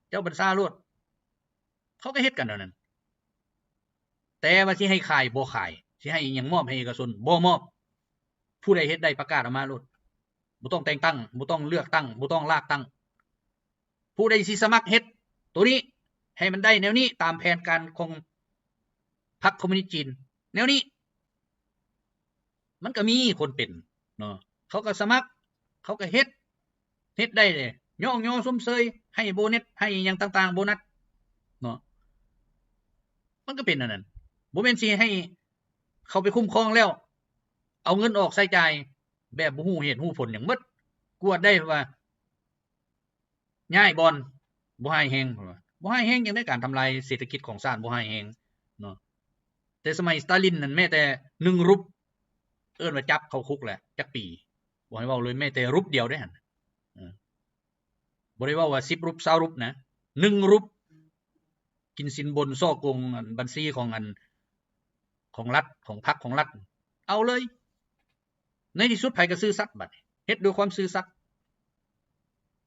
ເຈົ້າບັນຊາໂລດ ເຂົາກໍເຮັດກັນແນວນັ້ນ. ແຕ່ວ່າຊິໃຫ້ຂາຍ ບໍ່ຂາຍ ຊິໃຫ້ອີ່ຫຍັງມອບໃຫ້ເອກະຊົນ ບໍ່ມອບ. ຜູ້ໃດເຮັດໄດ້ປະກາດອອກມາໂລດ ບໍ່ຕ້ອງແຕ່ງຕັ້ງ ບໍ່ຕ້ອງເລືອກຕັ້ງ ບໍ່ຕ້ອງລາກຕັ້ງ. ຜູ້ໃດຊິສະໝັກເຮັດໂຕນີ້ ໃຫ້ມັນໄດ້ແນວນີ້ ຕາມແຜນການຂອງພັກຄອມມູນິດຈີນ ແນວນີ້ ມັນກໍມີຄົນເປັນເນາະ ເຂົາກໍສະໝັກ ເຂົາກໍເຮັດ ເຮັດໄດ້ເດ້ ຍ້ອງຍໍຊົມເຊີຍ ໃຫ້ໂບນັດ ໃຫ້ຫຍັງຕ່າງໆ ໂບນັດເນາະ ມັນກໍເປັນອັນນັ້ນ. ບໍ່ແມ່ນຊິໃຫ້ເຂົາໄປຄຸ້ມຄອງແລ້ວ ເອົາເງິນອອກໃຊ້ຈ່າຍແບບບໍ່ຮູ້ເຫດຮູ້ຜົນຫຍັງໝົດ ກວດໄດ້ວ່າ ຍ້າຍບ່ອນ ບໍ່ຮ້າຍແຮງ ເພິ່ນວ່າ ບໍ່ຮ້າຍແຮງຈັ່ງໃດ ການທຳລາຍເສດຖະກິດຂອງຊາດບໍ່ຮ້າຍແຮງເນາະ. ແຕ່ສະໄໝສະຕາລິນນັ້ນ ແມ້ແຕ່ໜຶ່ງຣູບ ເອີ້ນວ່າຈັບເຂົ້າຄຸກແຫຼະ ຈັກປີ ບໍ່ໃຫ້ເວົ້າເລີຍ ແມ້ແຕ່ຣູບດຽວເດ້ຫັ້ນ ເອີ ບໍ່ໄດ້ເວົ້າວ່າສິບຣູບ ຊາວຣູບນະ ໜຶ່ງຣູບ ກິນສິນບົນ ສໍ້ໂກງອັນບັນຊີຂອງອັນ ຂອງລັດ ຂອງພັກຂອງລັດ ເອົາເລີຍ. ໃນທີ່ສຸດໃຜກໍຊື່ສັດ ບັດນີ້ເຮັດດ້ວຍຄວາມຊື່ສັດ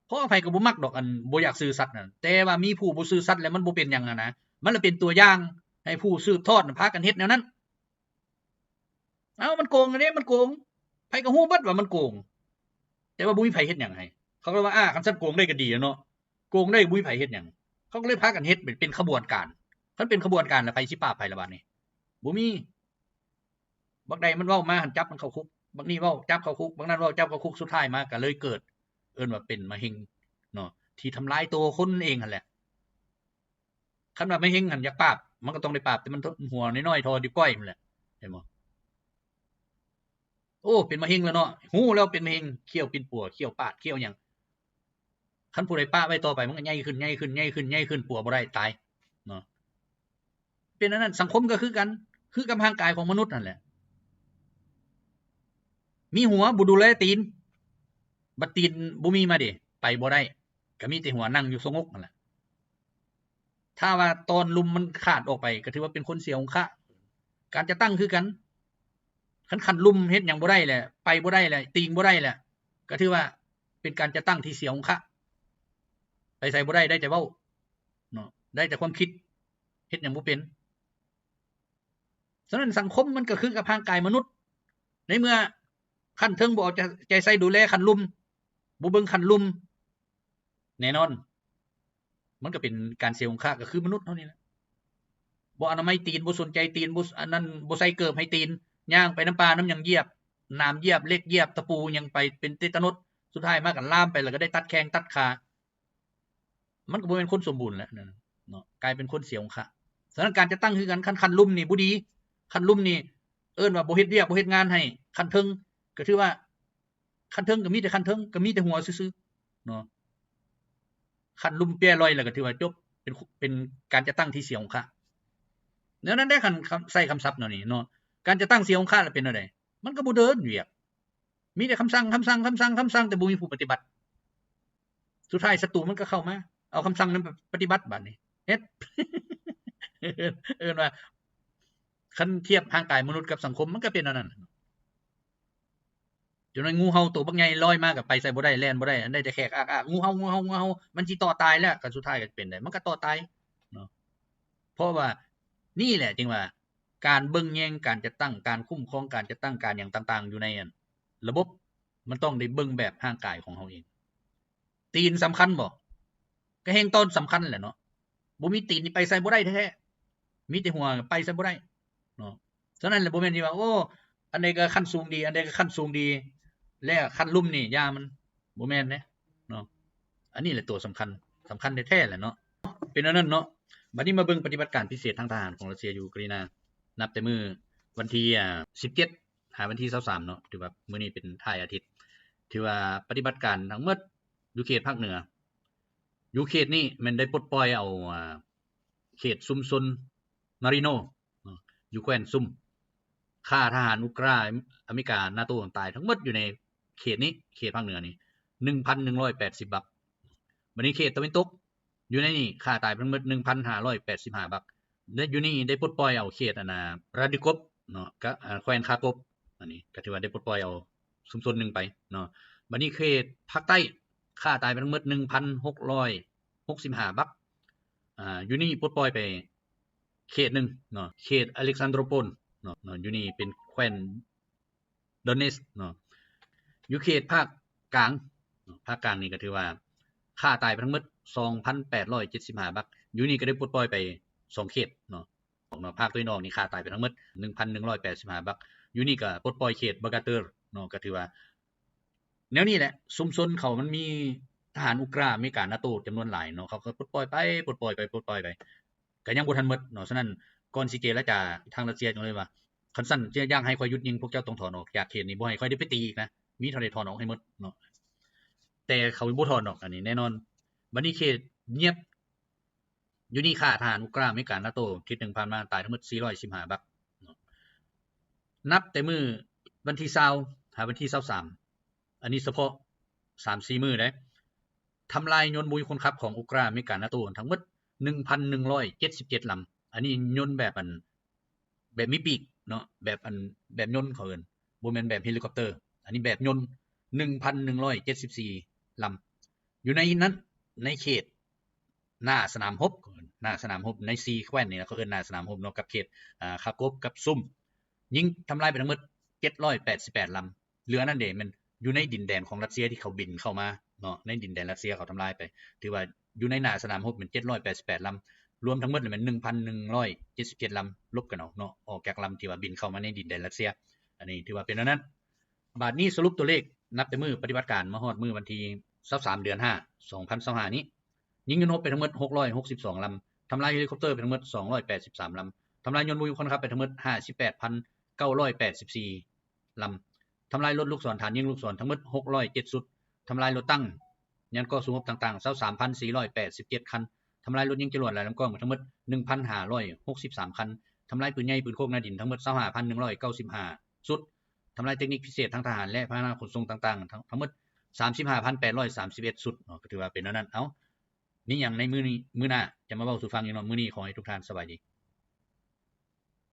ເພາະໃຜກໍບໍ່ມັກດອກອັນບໍ່ຢາກຊື່ສັດນັ້ນ ແຕ່ວ່າມີຜູ້ບໍ່ຊື່ສັດແລ້ວມັນບໍ່ເປັນຫຍັງຫັ້ນນະ ມັນລະເປັນຕົວຢ່າງໃຫ້ຜູ້ສືບທອດພາກັນເຮັດແນວນັ້ນ. ເອົ້າ ມັນໂກງເດ້ ມັນໂກງ ໃຜກໍຮູ້ເບິດວ່າມັນໂກງ ແຕ່ວ່າບໍ່ມີໃຜເຮັດຫຍັງໃຫ້ ເຂົາກໍເລີຍວ່າ ອາ ຄັນຊັ້ນໂກງໄດ້ກໍດີແລ້ວເນາະ ໂກງໄດ້ບໍ່ມີໃຜເຮັດຫຍັງ ເຂົາກໍເລີຍພາກັນເຮັດເປັນ ເປັນຂະບວນການ. ຄັນເປັນຂະບວນການແລ້ວໃຜຊິປາບໃຜລະບາດນີ້ ບໍ່ມີ. ບັກໃດມັນເວົ້າມາຫັ້ນ ຈັບມັນເຂົ້າຄຸກ ບັກນີ້ເວົ້າ ຈັບເຂົ້າຄຸກ ບັກນັ້ນເວົ້າ ຈັບເຂົ້າຄຸກ ສຸດທ້າຍມາກໍເລີຍເກີດ ເອີ້ນວ່າເປັນມະເຮັງເນາະ ທີ່ທຳລາຍໂຕຄົນເອງຫັ້ນແຫຼະ. ຄັນວ່າມະເຮັງຫັ້ນຢາກປາບ ມັນກໍຕ້ອງໄດ້ປາບ ແຕ່ມັນຫົວນ້ອຍໆ ທໍ່ດິບກ້ອຍພຸ້ນແຫຼະ ເຫັນບໍ່? ໂອ້ ເປັນມະເຮັງແລ້ວເນາະ ຮູ້ແລ້ວເປັນມະເຮັງ ຂ້ຽວປິ່ນປົວ ຂ້ຽວປາດ ຂ້ຽວຫຍັງ ຄັນຜູ້ໃດປະໄວ້ຕໍ່ໄປ ມັນກໍໃຫຍ່ຂຶ້ນ ໃຫຍ່ຂຶ້ນ ໃຫຍ່ຂຶ້ນ ໃຫຍ່ຂຶ້ນ ປົວບໍ່ໄດ້ ຕາຍເນາະ. ເປັນອັນນັ້ນ ສັງຄົມກໍຄືກັນ ຄືກັບຮ່າງກາຍຂອງມະນຸດຫັ້ນແຫຼະ ມີຫົວບໍ່ດູແລຕີນ ບັດຕີນບໍ່ມີມາເດ ໄປບໍ່ໄດ້ ກໍມີແຕ່ຫົວນັ່ງຢູ່ສະຫງົບຫັ້ນແຫຼະ. ຖ້າວ່າຕອນລຸ່ມມັນຂາດອອກໄປ ກໍຖືວ່າເປັນຄົນເສຍອົງຄະ. ການຈັດຕັ້ງຄືກັນ ຄັນຂັ້ນລຸ່ມເຮັດຫຍັງບໍ່ໄດ້ແຫຼະ ໄປບໍ່ໄດ້ແຫຼະ ຕີງບໍ່ໄດ້ແຫຼະ ກໍຖືວ່າເປັນການຈັດຕັ້ງທີ່ເສຍອົງຄະ ໄປໃສບໍ່ໄດ້ ໄດ້ແຕ່ເວົ້າເນາະ ໄດ້ແຕ່ຄວາມຄິດ ເຮັດຫຍັງບໍ່ເປັນ. ສະນັ້ນສັງຄົມມັນກໍຄືກັບຮ່າງກາຍມະນຸດ ໃນເມື່ອຂັ້ນເທິງບໍ່ເອົາໃຈໃສ່ດູແລຂັ້ນລຸ່ມ ບໍ່ເບິ່ງຂັ້ນລຸ່ມ ແນ່ນອນ ມັນກໍເປັນການເສຍອົງຄະ ກໍຄືມະນຸດເຮົານີ້ແຫຼະ ບໍ່ອະນາໄມຕີນ ບໍ່ສົນໃຈຕີນ ບໍ່ອັນນັ້ນ ບໍ່ໃສ່ເກີບໃຫ້ຕີນ ຍ່າງໄປນຳປ່ານຳຫຍັງ ຢຽບໜາມ ຢຽບເຫຼັກ ຢຽບຕະປູຫຍັງໄປ ເປັນເຕະຕະນົດ ສຸດທ້າຍມາກໍລາມໄປ ແລ້ວກໍໄດ້ຕັດແຂ້ງຕັດຂາ ມັນກໍບໍ່ແມ່ນຄົນສົມບູນແຫຼະເນາະ ກາຍເປັນຄົນເສຍອົງຄະ. ສະນັ້ນການຈັດຕັ້ງຄືກັນ ຄັນຂັ້ນລຸ່ມນີ້ບໍ່ດີ ຂັ້ນລຸ່ມນີ້ເອີ້ນວ່າບໍ່ເຮັດວຽກ ບໍ່ເຮັດງານໃຫ້ ຂັ້ນເທິງກໍຖືວ່າ ຂັ້ນເທິງກໍມີແຕ່ຂັ້ນເທິງ ກໍມີແຕ່ຫົວຊື່ໆເນາະ ຂັ້ນລຸ່ມແປລອຍແລ້ວກໍຖືວ່າຈົບ ເປັນ ເປັນການຈັດຕັ້ງທີ່ເສຍອົງຄະ. ແນວນັ້ນເດ້ ຄັນ ຄັນໃຊ້ຄຳສັບແນວນີ້ເນາະ. ການຈັດຕັ້ງເສຍອົງຄາລະເປັນແນວໃດ? ມັນກໍບໍ່ເດີນວຽກ ມີແຕ່ຄຳສັ່ງ ຄຳສັ່ງ ຄຳສັ່ງ ຄຳສັ່ງ ແຕ່ບໍ່ມີຜູ້ປະຕິບັດ. ສຸດທ້າຍສັດຕູມັນກໍເຂົ້າມາ ເອົາຄຳສັ່ງນັ້ນໄປປະຕິບັດ ບາດນີ້ເຮັດ ເອີ້ນວ່າ ຄັນທຽບຮ່າງກາຍມະນຸດກັບສັງຄົມ ມັນກໍເປັນແນວນັ້ນ. ຈົນວ່າງູເຫົ່າໂຕບັກໃຫຍ່ລອຍມາກໍໄປໃສບໍ່ໄດ້ ແລ່ນບໍ່ໄດ້ ອັນໃດແຕ່ແຂກອາກໆ ງູເຫົ່າ ງູເຫົ່າ ງູເຫົ່າ ມັນຊິຕໍ່ຕາຍແລ້ວ ກໍສຸດທ້າຍກໍເປັນໄດ້ ມັນກໍຕໍ່ຕາຍເນາະ. ເພາະວ່ານີ້ແຫຼະຈຶ່ງວ່າ ການເບິ່ງແຍງ ການຈັດຕັ້ງ ການຄຸ້ມຄອງ ການຈັດຕັ້ງ ການຫຍັງຕ່າງໆ ຢູ່ໃນອັນລະບົບ ມັນຕ້ອງໄດ້ເບິ່ງແບບຮ່າງກາຍຂອງເຮົາເອງ. ຕີນສຳຄັນບໍ່? ກໍແຮ່ງຕ້ອນສຳຄັນແຫຼະເນາະ. ບໍ່ມີຕີນນີ້ໄປໃສບໍ່ໄດ້ແທ້ໆ ມີແຕ່ຫົວໄປໃສບໍ່ໄດ້ເນາະ. ສະນັ້ນແຫຼະ ບໍ່ແມ່ນທີ່ວ່າ ໂອ້ ອັນໃດກໍຂັ້ນສູງດີ ອັນໃດກໍຂັ້ນສູງດີ ແລ້ວຂັ້ນລຸ່ມນີ້ຢ່າມັນ ບໍ່ແມ່ນເດ້ເນາະ. ອັນນີ້ແຫຼະຕົວສຳຄັນ ສຳຄັນແທ້ໆແຫຼະເນາະ ເປັນອັນນັ້ນເນາະ. ບັດນີ້ມາເບິ່ງປະຕິບັດການພິເສດທາງທະຫານຂອງຣັດເຊຍຢູ່ອູກຣາຍນາ ນັບແຕ່ມື້ວັນທີ ອ່າ ສິບເຈັດ ຫາວັນທີຊາວສາມເນາະ ຖືວ່າມື້ນີ້ເປັນທ້າຍອາທິດ ຖືວ່າປະຕິບັດການທັງໝົດຢູ່ເຂດພາກເໜືອ ຢູ່ເຂດນີ້ແມ່ນໄດ້ປົດປ່ອຍເອົາ ອ່າ ເຂດຊຸມຊົນມາຣີໂນ ເນາະ ຢູ່ແຂວນຊຸມ ຂ້າທະຫານອຸກຣາ ອາເມລິກາ ນາໂຕ ຕາຍທັງໝົດຢູ່ໃນເຂດນີ້ ເຂດພາກເໜືອນີ້ ໜຶ່ງພັນໜຶ່ງຮ້ອຍແປດສິບບັກ. ບັດນີ້ເຂດຕາເວັນຕົກ ຢູ່ໃນນີ້ຂ້າຕາຍໄປທັງໝົດ ໜຶ່ງພັນຫ້າຮ້ອຍແປດສິບຫ້າບັກ ແລະ ຢູ່ນີ້ໄດ້ປົດປ່ອຍເອົາເຂດ ອັນນ່າ ຣາດິໂກບ ເນາະ ກະ ອ່າ ແຂວນຄາໂກບ ອັນນີ້ກໍຖືວ່າໄດ້ປົດປ່ອຍເອົາຊຸມຊົນໜຶ່ງໄປເນາະ. ບັດນີ້ເຂດພາກໃຕ້ຂ້າຕາຍໄປທັງໝົດ ໜຶ່ງພັນຫົກຮ້ອຍຫົກສິບຫ້າບັກ ອ່າ ຢູ່ນີ້ປົດປ່ອຍໄປເຂດໜຶ່ງເນາະ ເຂດອາເລັກຊານໂດຣໂປນເນາະ ເນາະ ຢູ່ນີ້ເປັນແຂວນ ດອນເນັດເນາະ. ຢູ່ເຂດພາກກາງເນາະ ພາກກາງນີ້ກໍຖືວ່າຂ້າຕາຍໄປທັງໝົດ ສອງພັນແປດຮ້ອຍເຈັດສິບຫ້າບັກ ຢູ່ນີ້ກໍໄດ້ປົດປ່ອຍໄປສອງເຂດເນາະ ເນາະ ພາກຕາເວັນອອກນີ້ຂ້າຕາຍໄປທັງໝົດ ໜຶ່ງພັນໜຶ່ງຮ້ອຍແປດສິບຫ້າບັກ ຢູ່ນີ້ກໍປົດປ່ອຍເຂດບາກາເຕີເນາະ. ກໍຖືວ່າແນວນີ້ແຫຼະ ຊຸມຊົນເຂົາມັນມີທະຫານອຸກຣາ ອາເມລິກາ ນາໂຕ ຈຳນວນຫຼາຍເນາະ ເຂົາກໍປົດປ່ອຍໄປ ປົດປ່ອຍໄປ ປົດປ່ອຍໄປ ກໍຍັງບໍ່ທັນໝົດເນາະ. ສະນັ້ນກ່ອນຊິເຈລະຈາ ທາງຣັດເຊຍຈຶ່ງເລີຍວ່າ ຄັນຊັ້ນຈະຢາກໃຫ້ຂ້ອຍຢຸດຍິງ ພວກເຈົ້າຕ້ອງຖອນອອກຈາກເຂດນີ້ ບໍ່ໃຫ້ຂ້ອຍໄດ້ໄປຕີອີກນະ ມີເທົ່າໃດຖອນອອກໃຫ້ໝົດເນາະ. ແຕ່ເຂົາບໍ່ຖອນດອກ ອັນນີ້ແນ່ນອນ. ບັດນີ້ເຂດງຽບ ຢູ່ນີ້ຂ້າທະຫານອຸກຣາ ອາເມລິກາ ນາໂຕ ທິດໜຶ່ງຜ່ານມາຕາຍທັງໝົດ ສີ່ຮ້ອຍສິບຫ້າບັກເນາະ. ນັບແຕ່ມື້ວັນທີຊາວ ຫາວັນທີຊາວສາມ ອັນນີ້ສະເພາະສາມສີ່ມື້ເດ້ ທຳລາຍຍົນບໍ່ມີຄົນຂັບຂອງອຸກຣາ ອາເມລິກາ ນາໂຕ ທັງໝົດ ໜຶ່ງພັນໜຶ່ງຮ້ອຍເຈັດສິບເຈັດລຳ. ອັນນີ້ຍົນແບບອັນ ແບບມີປີກເນາະ ແບບອັນ ແບບຍົນເຂົາເອີ້ນ ບໍ່ແມ່ນແບບເຮລິຄອບເຕີ ອັນນີ້ແບບຍົນ ໜຶ່ງພັນໜຶ່ງຮ້ອຍເຈັດສິບສີ່ລຳ. ຢູ່ໃນນັ້ນ ໃນເຂດໜ້າສະໜາມຮົບ ໜ້າສະໜາມຮົບ ໃນສີ່ແຂວນນີ້ນະ ເຂົາເອີ້ນໜ້າສະໜາມຮົບເນາະ ກັບເຂດ ອ່າ ຄາໂກບກັບຊຸມ ຍິງທຳລາຍໄປທັງໝົດ ເຈັດຮ້ອຍແປດສິບແປດລຳ. ເຫຼືອນັ້ນເດ ແມ່ນຢູ່ໃນດິນແດນຂອງຣັດເຊຍທີ່ເຂົາບິນເຂົ້າມາເນາະ ໃນດິນແດນຣັດເຊຍເຂົາທຳລາຍໄປ ຖືວ່າຢູ່ໃນໜ້າສະໜາມຮົບແມ່ນ ເຈັດຮ້ອຍແປດສິບແປດລຳ ລວມທັງໝົດແລ້ວແມ່ນ ໜຶ່ງພັນໜຶ່ງຮ້ອຍເຈັດສິບເຈັດລຳ ລົບກັນເອົາເນາະ ອອກຈາກລຳທີ່ວ່າບິນເຂົ້າມາໃນດິນແດນຣັດເຊຍ. ອັນນີ້ຖືວ່າເປັນແນວນັ້ນ. ບາດນີ້ສະຫຼຸບຕົວເລກ ນັບແຕ່ມື້ປະຕິບັດການມາຮອດມື້ວັນທີຊາວສາມ ເດືອນຫ້າ ສອງພັນຊາວຫ້ານີ້ ຍິງຍົນຮົບໄປທັງໝົດ ຫົກຮ້ອຍຫົກສິບສອງລຳ, ທຳລາຍເຮລິຄອບເຕີໄປທັງໝົດ ສອງຮ້ອຍແປດສິບສາມລຳ, ທຳລາຍຍົນບໍ່ມີຄົນຂັບໄປທັງໝົດ ຫ້າສິບແປດພັນເກົ້າຮ້ອຍແປດສິບສີ່ລຳ, ທຳລາຍລົດລູກສອນ ຖານຍິງລູກສອນ ທັງໝົດ ຫົກຮ້ອຍເຈັດຊຸດ, ທຳລາຍລົດຕັງ ຍານກໍ່ສູ້ຮົບຕ່າງໆ ຊາວສາມພັນສີ່ຮ້ອຍແປດສິບເຈັດຄັນ, ທຳລາຍລົດຍິງຈະຫຼວດ ແລະ ລຳກ້ອງໄປທັງໝົດ ໜຶ່ງພັນຫ້າຮ້ອຍຫົກສິບສາມຄັນ, ທຳລາຍປືນໃຫຍ່ ປືນໂຄກ ໜ້າດິນ ທັງໝົດ ຊາວຫ້າພັນໜຶ່ງຮ້ອຍເກົ້າສິບຫ້າຊຸດ, ທຳລາຍເຕັກນິກພິເສດທາງທະຫານ ແລະ ພາຫະນະຂົນສົ່ງຕ່າງໆ ທັງ ທັງໝົດ ສາມສິບຫ້າພັນແປດຮ້ອຍສາມສິບເອັດຊຸດເນາະ. ກໍຖືວ່າເປັນແນວນັ້ນ. ເອົ້າ ມີຫຍັງໃນມື້ນີ້ ມື້ໜ້າຈະມາເວົ້າສູ່ຟັງອີກເນາະ. ມື້ນີ້ຂໍໃຫ້ທຸກທ່ານສະບາຍດີ.